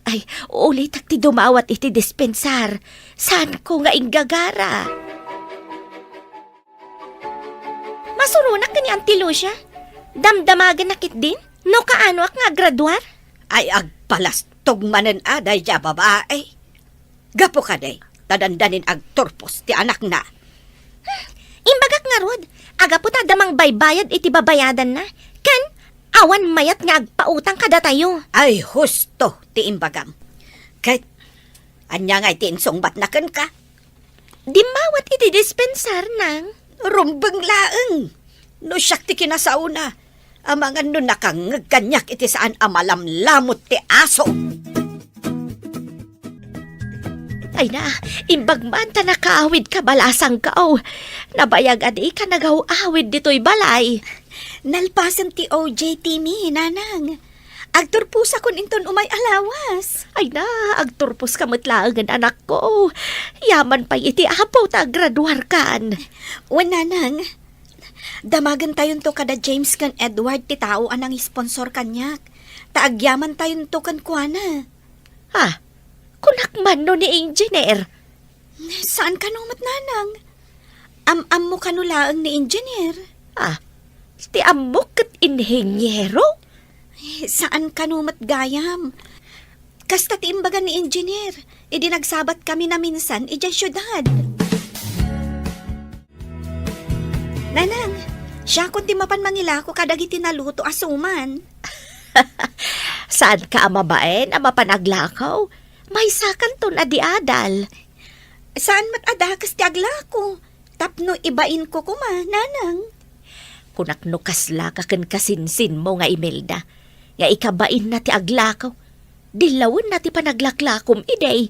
Ay, ulitek ti dumawat iti dispensar. Saanko nga inggagara. Masuronak ken ni Auntie Lucia. Damdamagenna ketdin no kaanoak nga aggraduar. Ay, agpalastog manen a daydiay a babai. Gapu kadi, ta dandanin agturpos ti anakna. Hmm, imbagak ngarud, agapu ta adda mangbaybayad iti babayadanna, ken awan mayat nga agpautang kadatayo. Ay, husto ti imbagam. Ket ania ngay ti insungbatna kenka? Dimmawat iti dispensar, nang. Rumbeng laeng. No siak ti kinasaona, amangan no nakangngeg kaniak iti saan a malamlamut ti aso. Ay na, imbag man ta nakaawidka balasangkaw. Nabayag a dika nagaw-awid ditoy balay. Nalpasen ti O J T mi, nanang. Agturposakon inton umay a lawas. Ay na, agturposka met laengen, anakko. Yaman pay iti Apo ta aggraduarkan. Wen, nanang, damagentayonto kada James ken Edward ti tao a nangisponsor kaniak, ta agyamantayonto kenkuana. Ah, kunak man no ni engineer? Saan kano met, nanang? Am-ammo kano laeng ni engineer? Ah, ti ammok ket inhiniero? Eh, saan kano met gayam? Kasta ti imbaga ni engineer, idi nagsabat kami naminsan idiay siudad. Nanang, siakon ti mapan mangilako kadagiti naluto a suman. Saanka a mabain a mapan aglako? Maysakanton a di adal. Saan met a dakes ti aglako? Tapno ibainko koma, nanang. Kunak no kaslaka ken kasinsinmo nga Imelda, nga ikabainna ti aglako. Dillawenna ti panaglaklakom idi.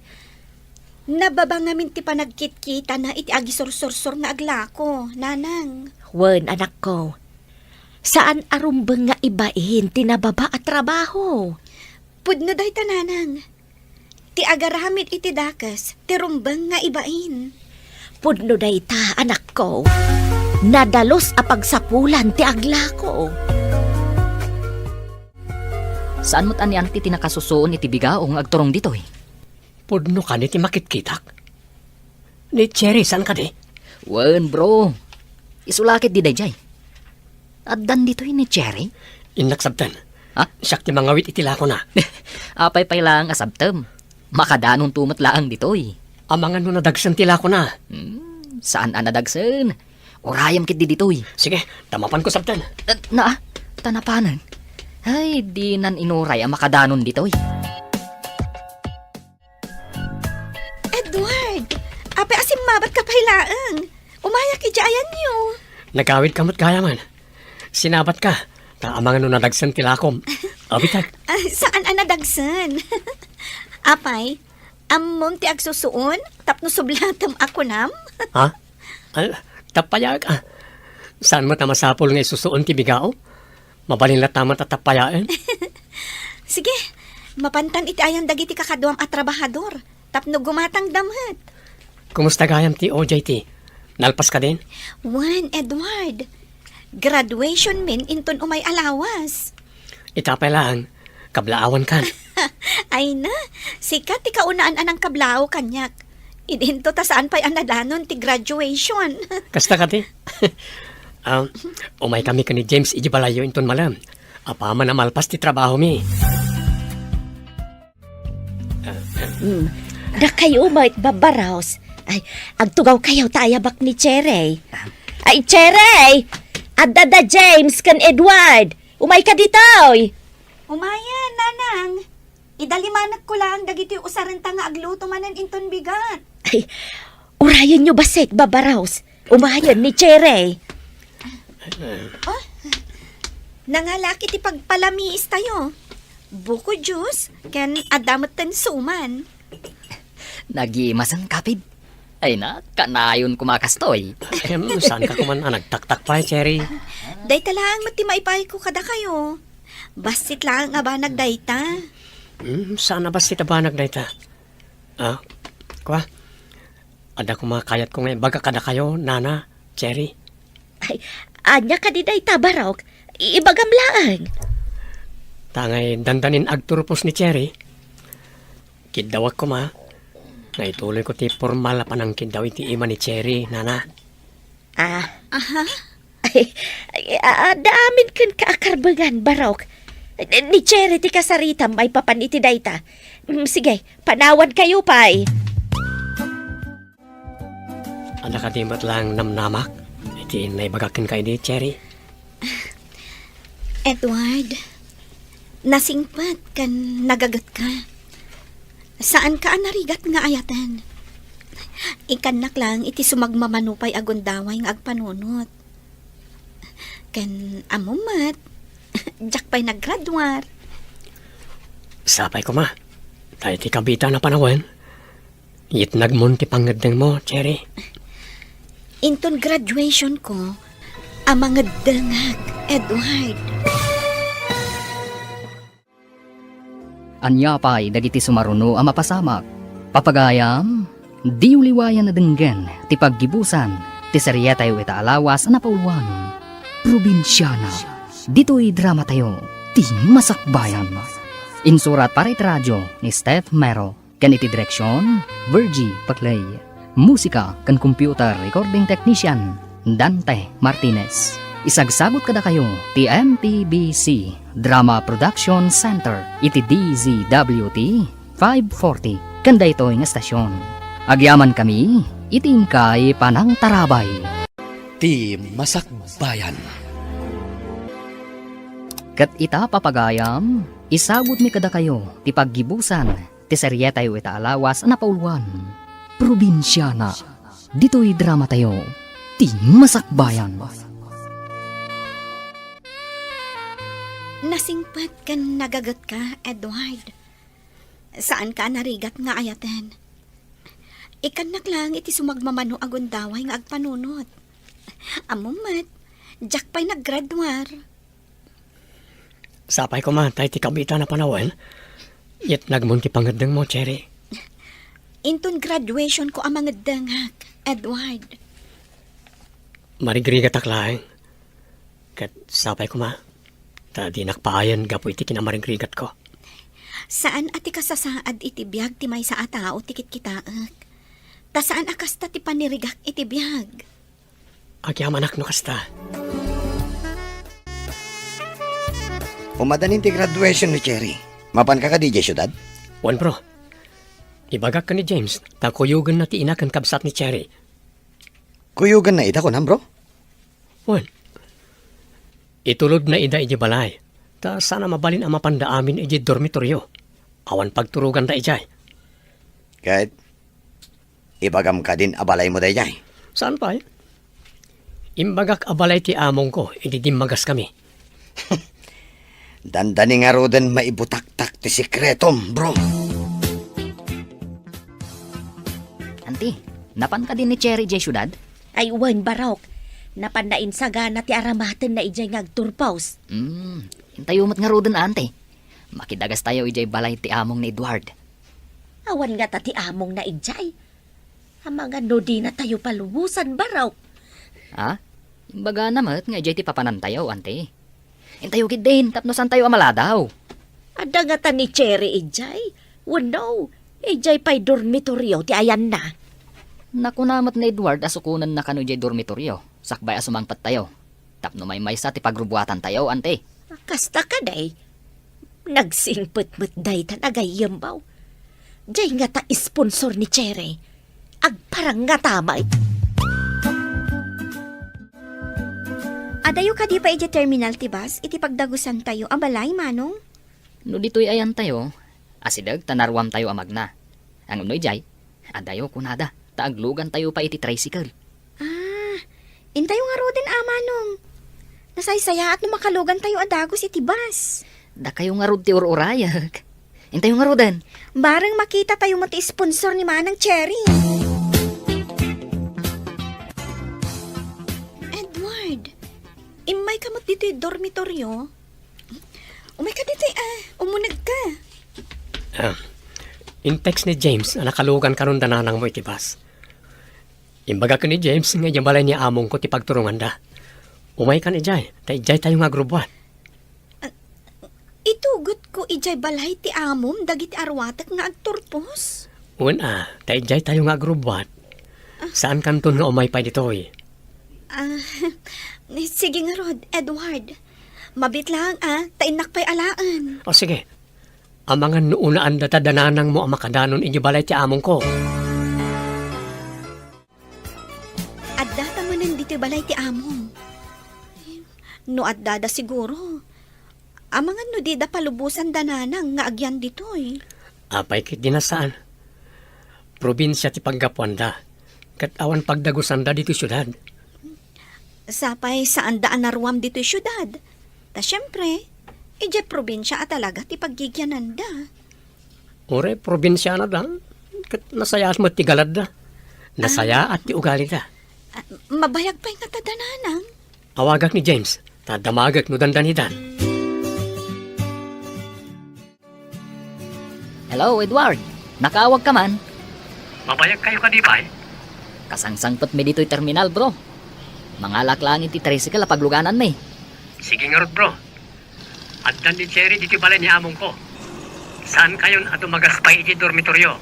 Nababa ngamin ti panagkitkitana iti agisursursor nga aglako, nanang. Wen, anakko. Saan a rumbeng nga ibain ti nababa a trabaho. Pudno dayta, nanang. Ti agaramid iti dakes, ti rumbeng nga ibain. Pudno dayta, anakko. Nadalus a pagsapulan ti aglako. Saan met a ni Auntie ti nakasusuon iti bigao nga agturong ditoy? Pudno kadi ti makitkitak? Ni Cherry, saan kadi? Wen, bro. Isu la ketdi daydiay. Addan ditoy ni Cherry? Innak sabten. Ha? Siak ti mangawid iti lakona. Apay pay laeng a sabtem? Makadanonto met laeng ditoy. Amangan no nadagsen ti lakona. Hmm, saan a nadagsen. Urayem ketdi ditoy. Sige, ta mapanko sabten. Eh, na, ta napanen. Ay, dinan inuray a makadanon ditoy. Edward! Apay a simmabatka pay laeng? Umayak idiay ayanyo. Nagawidka met gayamen. Sinabatka, ta amangan no nadagsen ti lakom. Abitek. Ah, saan a nadagsen? Apay, ammom ti agsusuon tapno sublatem a kunam? Ha? Ay, tappayak, ah. Saan met a masapul nga isusuon ti bigao? Mabalin latta met a tappayaen. Sige, mapantan iti ayan dagiti kakaduam a trabahador tapno gumatangda met. Kumusta gayam ti O J T? Nalpas kadin? Wen, Edward. Graduation min inton umay a lawas. Ita pay laeng, kablaawankan. Ay na, sika ti kaunaan a nangkablaaw kaniak. Idinto ta saan pay a nadanon ti graduation. Kasta kadi? Ah, umaykami ken ni James idiay balayyo inton malem. Apaman a malpas ti trabahomi. Hmm. Dakayo met, babbaros. Ay, agtugawkayo ta ayabak ni Cherry. Ay, Ay, Cherry! Adda da James ken Edward! Umayka ditoy! Umayen, Nanang. Idalimanekko laeng dagiti usarenta nga agluto manen inton bigat. Ay, urayenyo bassit, Baba Rose. Umayen ni Cherry. Oh, nangalaki ti pagpalamiis tayo. Buko juice, ken adda metten suman. Nagimasen, kapid. Ay na, kanayon koma kastoy. Em, saan ka kuman a nagtaktak pay, Cherry? Dayta laeng met ti maipayko kadakayo. Bassit laeng a banag dayta. Hmm, saan a bassit a banag dayta? Ah, kua? Adda koma kayatko nga ibaga kadakayo, Nana, Cherry. Ay, ania kadi dayta, Barok? Ibagam laeng. Ta ngay dandanin agturpos ni Cherry, kiddawak koma nga ituloyko ti pormal a panangkiddaw iti ima ni Cherry, Nana. Ah. Aha? Ay, ay, a-, adda amin kenka a karbengan, Barok. Ni Cherry ti kasaritam maipapan iti dayta. Mm, sige, panawankayo pay. Adda kadi met laeng namnamak iti naibagak kenka idi, Cherry? Edward, nasingpet ken nagagetka. Saanka a narigat nga ayaten. Ikannak laeng iti sumagmamano pay a gundaway nga agpanunot. Ken ammom met, diak pay naggraduar. Sapay koma. Ta iti kabiitan a panawen, yetnagmon ti pangngeddengmo, Cherry. Inton graduation ko, a mangeddengak, Edward. Ania pay dagiti sumaruno a mapasamak? Papagayam, diyo liwayan a denggen ti paggibusan ti serietayo ita a lawas a napauluan. Probinsiana. Ditoy dramatayo, ti Masakbayan. Insurat para iti radio ni Steph Mero. Ken iti direksion, Virgie Paclay. Musika ken computer recording technician, Dante Martinez. Isagsagut kadakayo ti M P B C Drama Production Center iti D Z W T five forty ken daytoy nga estasion. Agyamankami iti inkay panangtarabay. Ti Masakbayan. Ket ita, papagayam, isagutmi kadakayo ti paggibusan ti serietayo ita a lawas a napauluan. Probinsiana. Ditoy dramatayo, ti Masakbayan. Nasingpet ken nagagetka, Edward. Saanka a narigat nga ayaten. Ikannak laeng iti sumagmamano a gundaway nga agpanunot. Ammom met, diak pay naggraduar. Sapay koma, ta iti kabiitan a panawen, yetnagmon ti pangeddengmo, Cherry. Inton graduation ko a mangeddengak, Edward. Marigrigatak laeng. Ket sapay koma, ta dinak paayen gapu iti kinamarigrigatko. Saan a ti kasasaad iti biag ti maysa a tao ti kitkitaek. Ta saan a kasta ti panirigak iti biag. Agyamanak no kasta. Umadanin ti graduation ni Cherry. Mapanka kadi idiay siudad? Wen, bro. Ibagak ken ni James, ta kuyogenna ti ina ken kabsat ni Cherry. Kuyogenna ida, kunam, bro? Wen. Itulodna ida idiay balay. Ta saan a mabalin a mapanda amin idiay dormitoryo. Awan pagturoganda idiay. Ket ibagam kadin a balaymo daydiay? Saan pay? Imbagak a balay ti amongko idi dimmagas kami. Dandani ngaruden maibutaktak ti sekretom, bro. Anti, napan kadi ni Cherry idiay siudad? Ay, wen, Barok. Napanna insagana ti aramatenna idiay nga agturpos. Hmm, intayo met ngaruden, anti. Makidagastayo idiay balay ti among ni Edward. Awan ngata ti amongna idiay. Amangan no dinatayo palubosan, Barok. Ha? Imbagana met nga idiay ti papanantayo, anti. Intayo ketdin tapno saantayo a maladaw. Adda ngata ni Cherry idiay? Wenno, idiay pay dormitoryo ti ayanna? Nakuna met ni Edward a sukonenna kano idiay dormitoryo, sakbay a sumangpettayo. Tapno maymaysa ti pagrubuatantayo, anti. Kasta kadi? Nagsingpet met dayta a gayyemmo. Diay ngata sponsor ni Cherry. Agparang ngata met. Addayo kadi pay idiay terminal ti bus iti pagdagusantayo a balay, Manong? No ditoy ayantayo, asideg ta naruamtayo a magna. Ngem no idiay, addayo kunada, ta aglugantayo pay iti tricycle. Ah, intayo ngaruden a, Manong. Nasaysayaat no makalugantayo a dagus iti bus. Dakayo ngarud ti ur-urayek. Intayo ngaruden. Bareng makitatayo met ti sponsor ni Manang Cherry. Edward, immayka met ditoy dormitoryo? Umayka ditoy, ah, umunegka. Ah, in-text ni James a nakalugan karon da nanangmo iti bus. Imbagak ken ni James nga idiay balay ni amongko ti pagturonganda. Umaykan idiay, ta idiaytayo nga agrubbuat. Ah, itugotko idiay balay ti amom dagiti arwatek nga agturpos? Wen a, ta idiaytayo nga agrubbuat. Saankanton nga umay pay ditoy. Ah, sige ngarud, Edward. Mabiit laeng a, ta innak pay alaen. O sige. Amangan no unaanda ta da nanangmo a makadanon idiay balay ti amongko. Addata manen ditoy balay ti amom. No addada siguro, amangan no dida palubosan da nanang nga agyan ditoy. Apay ketdi a saan? Probinsia ti paggapuanda, ket awan pagdagusanda ditoy siudad. Sapay saanda a naruam ditoy siudad. Ta siempre, idiay probinsia a talaga ti paggigiananda. Uray probinsianada, ket nasayaat met ti galadda. Nasayaat ti ugalida. Ah, mabayag pay ngata da nanang. Awagak ni James, ta damagek no dandanidan. Hello, Edward. Nakaawagka man? Mabayagkayo kadi pay? Kasangsangpetmi ditoy terminal, bro. Mangalak laeng iti tricycle a paglugananmi. Sige ngarud, bro. Addan ni Cherry ditoy balay ni amongko. Saankayon a dumagas pay iti dormitoryo?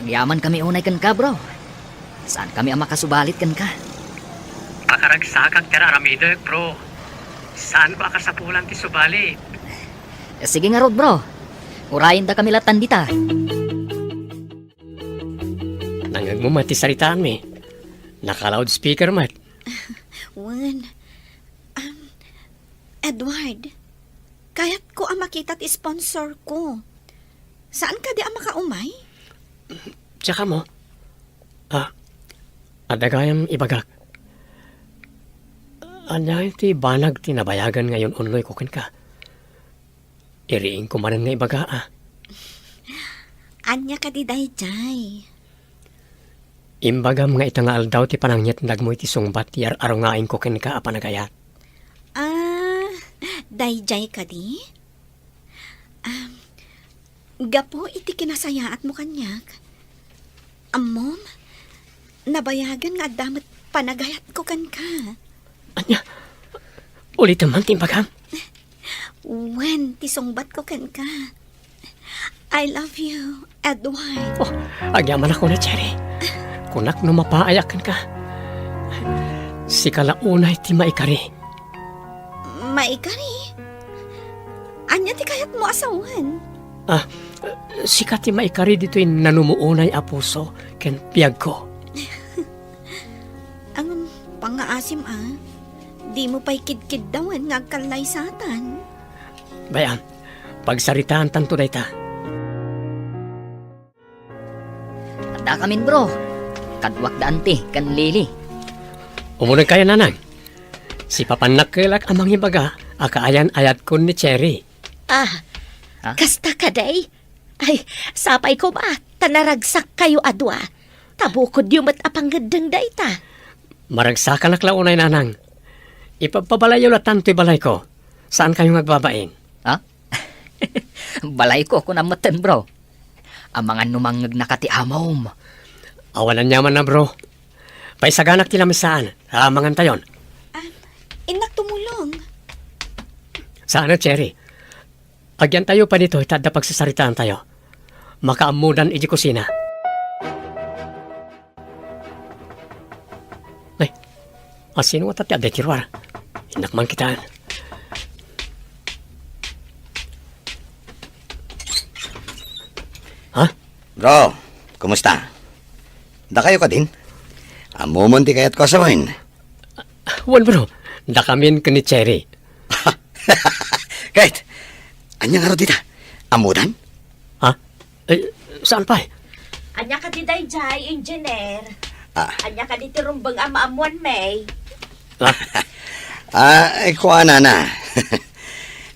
Agyamankami unay kenka, bro. Saankami a makasubalit kenka. Pakaragsakak ti ar-aramidek, bro. Saanko a kasapulan ti subalit. Eh, sige ngarud, bro. Urayendakami lattan dita. Nangngegmo met ti saritaanmi. Naka-loudspeaker met. Wen, um, Edward, kayatko a makita ti sponsorko. Saan kadi a makaumay? Tsaka mo. Ah, adda gayam ibagak. Ania ti banag ti nabayagan nga yun-unnoyko kenka? Iriingko manen nga ibaga, ah. Ania kadi daydiay? Imbagam nga ita nga aldaw ti panangyatnagmo iti sungbat ti ar-arungaingko kenka a panagayat. Ah, daydiay kadi? Ah, gapu iti kinasayaatmo kaniak, ammom, nabayagan nga adda met panagayatko kenka. Ania? Ulitem man ti imbagam? Wen, ti sungbatko kenka. I love you, Edward. Oh, agyamanak unay, Cherry. Kunak no mapaayak kenka. Sika la unay ti maikari. Maikari? Ania ti kayatmo a sawen? Ah, sika ti maikari ditoy nanumo unay a puso ken biagko. Ang pangngaasim a, dimo pay kidkiddawen nga agkallaysatan. Bay-am, pagsaritaantanto dayta. Addakamin, bro. Kaduak da Auntie ken Lily. Umunegkayo, Nanang. Sipapannak kelak a mangibaga a kaayan-ayatkon ni Cherry. Ah, Ha? Kasta kadi? Ay, sapay koma, ta naragsakkayo a dua. Ta bukodyo met a pangngeddeng dayta. Maragsakanak la unay, Nanang. Ipabpabalayyo lattan toy balayko. Saankayo nga agbabain? Ha? Balayko, kunam metten, bro. Amangan no mangngegnaka ti amom. Awan aniamanna, bro. Paisaganak ti lamisaan. Amangantayon. Ah, innak tumulong. Saan, Cherry? Agyantayo pay ditoy ta adda pagsasaritaantayo. Makaammodan idiay kusina. Ay, asino ngata ti adda iti ruar? Innak man kitaen. Ha? Bro, kumusta? Dakayo kadin? Ammom ti kayatko a sawen. Wen, bro. Dakamin ken ni Cherry. Ket, ania ngarud ita? Ammodan? Ha? Eh, saan pay? Ania kadi daydiay, Engineer? Ah. Ania kadi ti rumbeng a maammoanmi? Ah, eh, kuanana.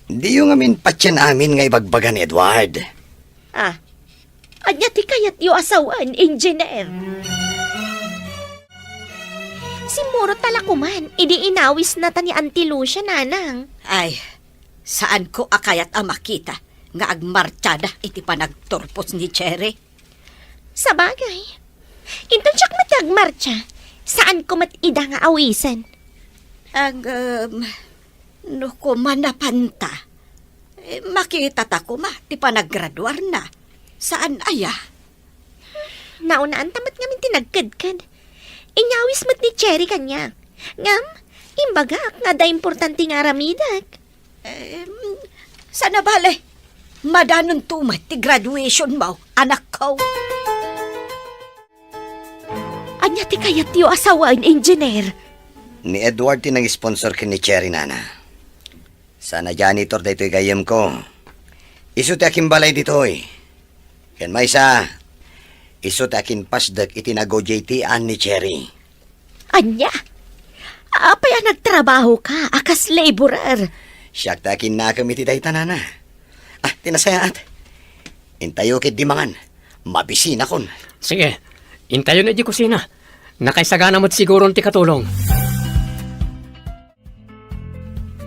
Diyo ngamin patien amin nga ibagbaga ni Edward. Ah, ania ti kayatyo a sawen, Engineer? Simmurot ta la koman idi inawisnata ni Auntie Lucia, Nanang. Ay, saanko a kayat a makita nga agmartiada iti panagturpos ni Cherry. Sabagay, inton siak met ti agmartia, saanko met ida nga awisen. Ag, um, no koma napanta, eh, makitata koma ti panaggraduarna. Saan aya? Naunaanta met ngamin ti nagkedked. Inyawis met ni Cherry kaniak. Ngem, imbagak nga adda importante nga aramidek. Em, saan a bale, madanonto met ti graduationmo, anakko. Ania ti kayatyo a sawen, Engineer? Ni Edward ti nang-sponsor ken ni Cherry, Nana. Saan a janitor daytoy gayyemko. Isu ti akinbalay ditoy. Ken maysa, isu ti akinpasdek iti nagojaytian ni Cherry. Ania? Apay a nagtrabahoka a kas laborer? Siak ti akinnakem iti dayta, Nana. Ah, ti nasayaat. Intayo ketdi mangan. Mabisinakon. Sige, intayon idiay kusina. Nakaisagana met siguron ti katulong.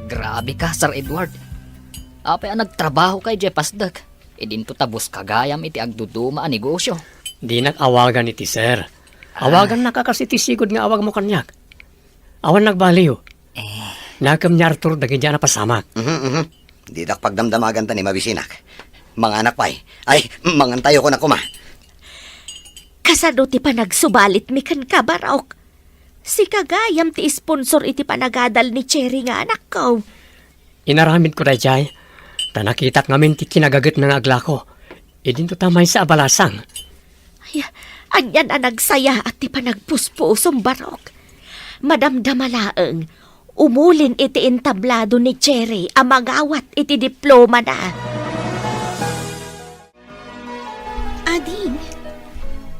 Grabe ka, Sir Edward. Apay a nagtrabahoka idiay pasdek? Idinto ta buskagayam iti agduduma a negosyo. Dinak awagan iti sir. Ah. Awagannaka kas iti sigud nga awagmo kaniak. Awan nagbaliw. Eh. Nakem ni Arthur dagiti a napasamak. Mhm, mhm. Ditak pagdamdamagan ta ni mabisinak. Manganak pay. Ay, mangantayo koma. Kasano ti panagsubalitmi kenka, Barok? Sika gayam ti sponsor iti panagadal ni Cherry nga anakko. Inaramidko daydiay, ta nakitak ngamin ti kinagagetna nga aglako. Idinto ta maysa a balasang. Ay, anian a nagsayaat ti panagpuspusom, Barok. Madamdama laeng, umulin iti entablado ni Cherry a mangawat iti diplomana. Ading,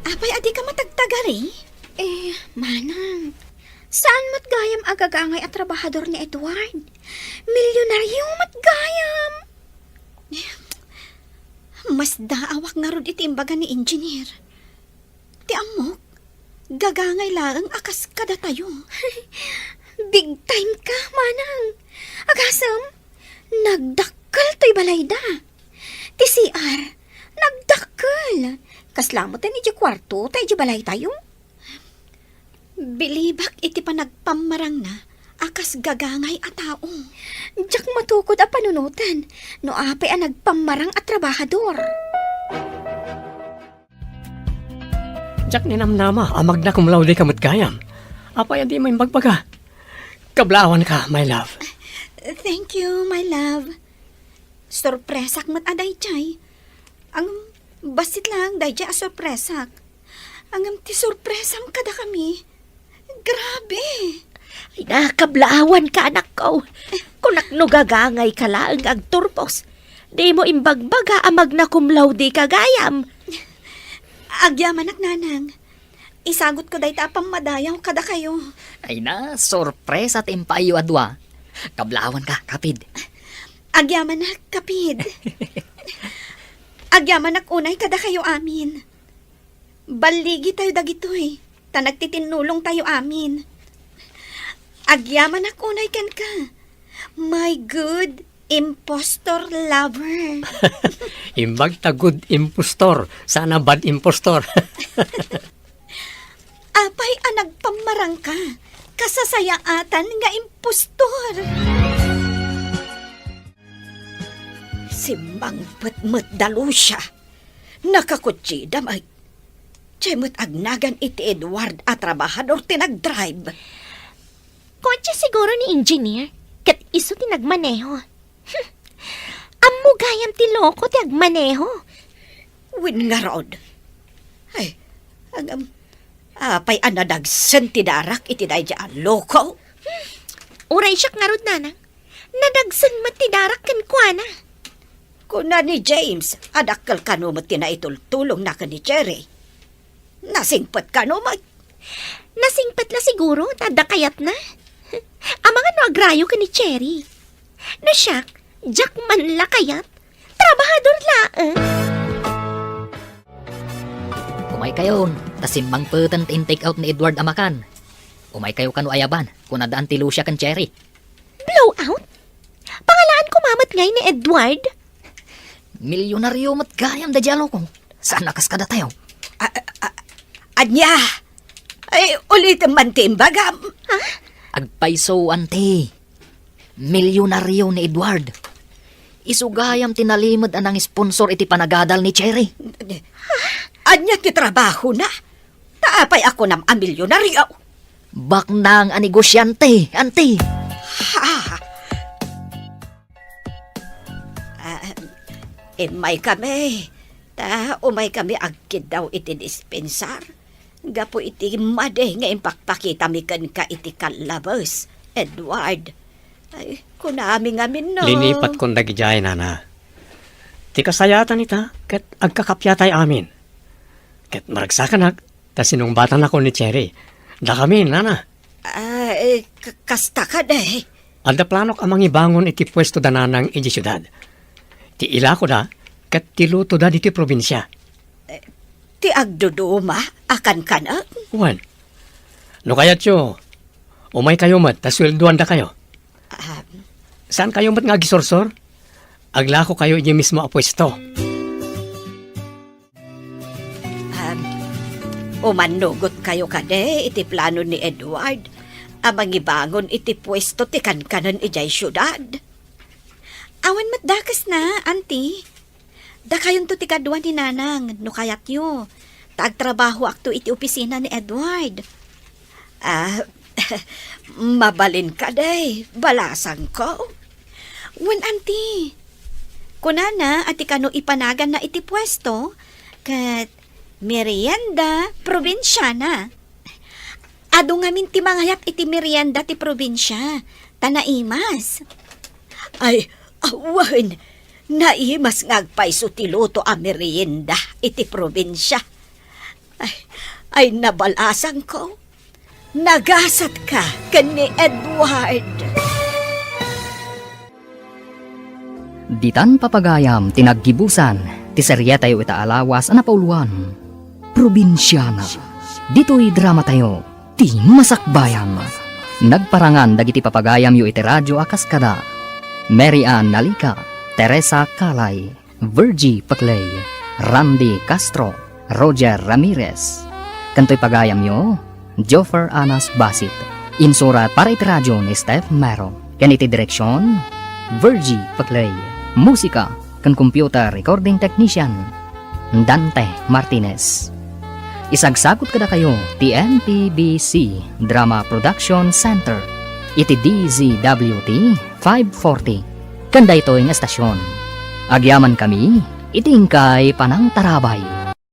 apay a dika matagtagari? Eh, manang, saan met gayam a gagangay a trabahador ni Edward? Milyonaryo met gayam. Mas daawak ngarud iti imbaga ni Engineer. Ti ammok, gagangay laeng a kas kadatayo. Big time ka, manang. Agasem, nagdakkel toy balayda. Ti C R, nagdakkel. Kasla met idiay kuarto ta idiay balaytayo. Bilibak iti panagpammarangna a kas gagangay a tao. Diak matukod a panunoten no apay a nagpammarang a trabahador. Diak ninamnama a magna cum laude ka met gayam. Apay a dimo imbagbaga? Kablaawanka, my love. Thank you, my love. Sorpresak met a daydiay. Ang bassit lang daydiay a sorpresak. Ngem ti sorpresam kadakami, grabe! Ay, nakablaawanka, anakko. Kunak no gagangayka laeng nga agturpos. Dimo imbagbaga a magna cum laude ka gayam. Agyamanak, nanang. Isagutko dayta a pammadayaw kadakayo. Ay na, sorpresa ti impaayyo a dua. Kablaawanka, kapid. Agyamanak, kapid. Agyamanak unay kadakayo amin. Balligitayo dagitoy, ta nagtitinnulongtayo amin. Agyamanak unay kenka, my good impostor lover. Imbag ta good impostor, saan a bad impostor. Apay a nagpammarangka, kasasayaatan nga impostor. Simmangpet met da Lucia. Nakakotsida met. Diay met agnagan iti Edward a trabahador ti nagdrive. Kotse siguro ni Engineer, ket isu ti nagmaneho. Hmm. Ammo gayam ti loko ti agmaneho. Wen ngarud. Ay, agam, apay a nadagsen ti darak iti daydi a loko? Hmm. Uray siak ngarud, Nanang. Nadagsen met ti darak kenkuana. Kuna ni James a dakkel kano met ti naitultulongna ken ni Cherry. Nasingpet kano met? Nasingpet la siguro ta adda kayatna. Amangan no agrayo ken ni Cherry. No siak, diak man la kayat. Trabahador laeng. Umaykayon, ta simmangpeten ti in-take out ni Edward a makan. Umaykayo kano ayaban, kunada Auntie Lucia ken Cherry. Blowout? Pangalaan ko mamet ngay ni Edward? Milyonaryo met gayam daydiay a loko. Saan a kas kadatayo? A, a, a, ania? Ay, ulitem man ti imbagam. Ha? Agpayso, Auntie. Milyonaryo ni Edward. Isu gayam ti nalimed a nang-sponsor iti panagadal ni Cherry. Ania ti trabahona? Ta apay a kunam a milyonaryo? Baknang a negosyante, Auntie. Ha? Ah, immaykami. Ta umaykami agkiddaw iti dispensar. Gapu iti madi nga impakpakitami kenka iti kallabes, Edward. Ay, kunami ngamin no. Linipatkon dagidiay, Nana. Ti kasayaatan ita, ket agkakappatay amin. Ket maragsakanak, ta sinungbatanakon ni Cherry. Dakami, Nana. Ah, eh, ka-, kasta kadi? Adda planok a mangibangon iti puesto da Nanang idiay siudad. Ti ilakoda, ket ti lutoda ditoy probinsia. Eh, ti agduduma a kankanen? Wen. No kayatyo, umaykayo met ta sueldoandakayo. Ah. Saankayo met nga agisursor? Aglakokayo idiay mismo a puesto. Ah, umannugotkayo kadi iti plano ni Edward a mangibangon iti puesto ti kankanen idiay siudad? Awan met dakesna, Auntie. Dakayonto ti kadua ni Nanang, no kayatyo, ta agtrabahoakto iti opisina ni Edward. Ah, mabalin kadi, balasangko. Wen, Auntie. Kunana a ti kano ipanaganna iti puesto, ket merienda probinsiana. Adu ngamin ti mangayat iti merienda ti probinsia, ta naimas. Ay, awan, naimas nga agpayso ti luto a merienda iti probinsia. Ay, ay, nabalasangko. Nagasatka ken ni Edward. Ditan papagayam ti naggibusan ti serietayo ita a lawas a napauloan, Probinsiana. Ditoy dramatayo, ti Masakbayan. Nagparangan dagiti papagayamyo iti radio a kas kada Mary Ann Nalica, Teresa Calay, Virgie Paclay, Randy Castro, Roger Ramirez. Ken toy pagayamyo, Joffer Anas Basit. Insurat para iti radio ni Steph Mero. Ken iti direksion, Virgie Paclay. Musika ken computer recording technician, Dante Martinez. Isagsagut kadakayo ti M P B C Drama Production Center iti D Z W T five forty ken daytoy nga estasion. Agyamankami iti inkay panangtarabay.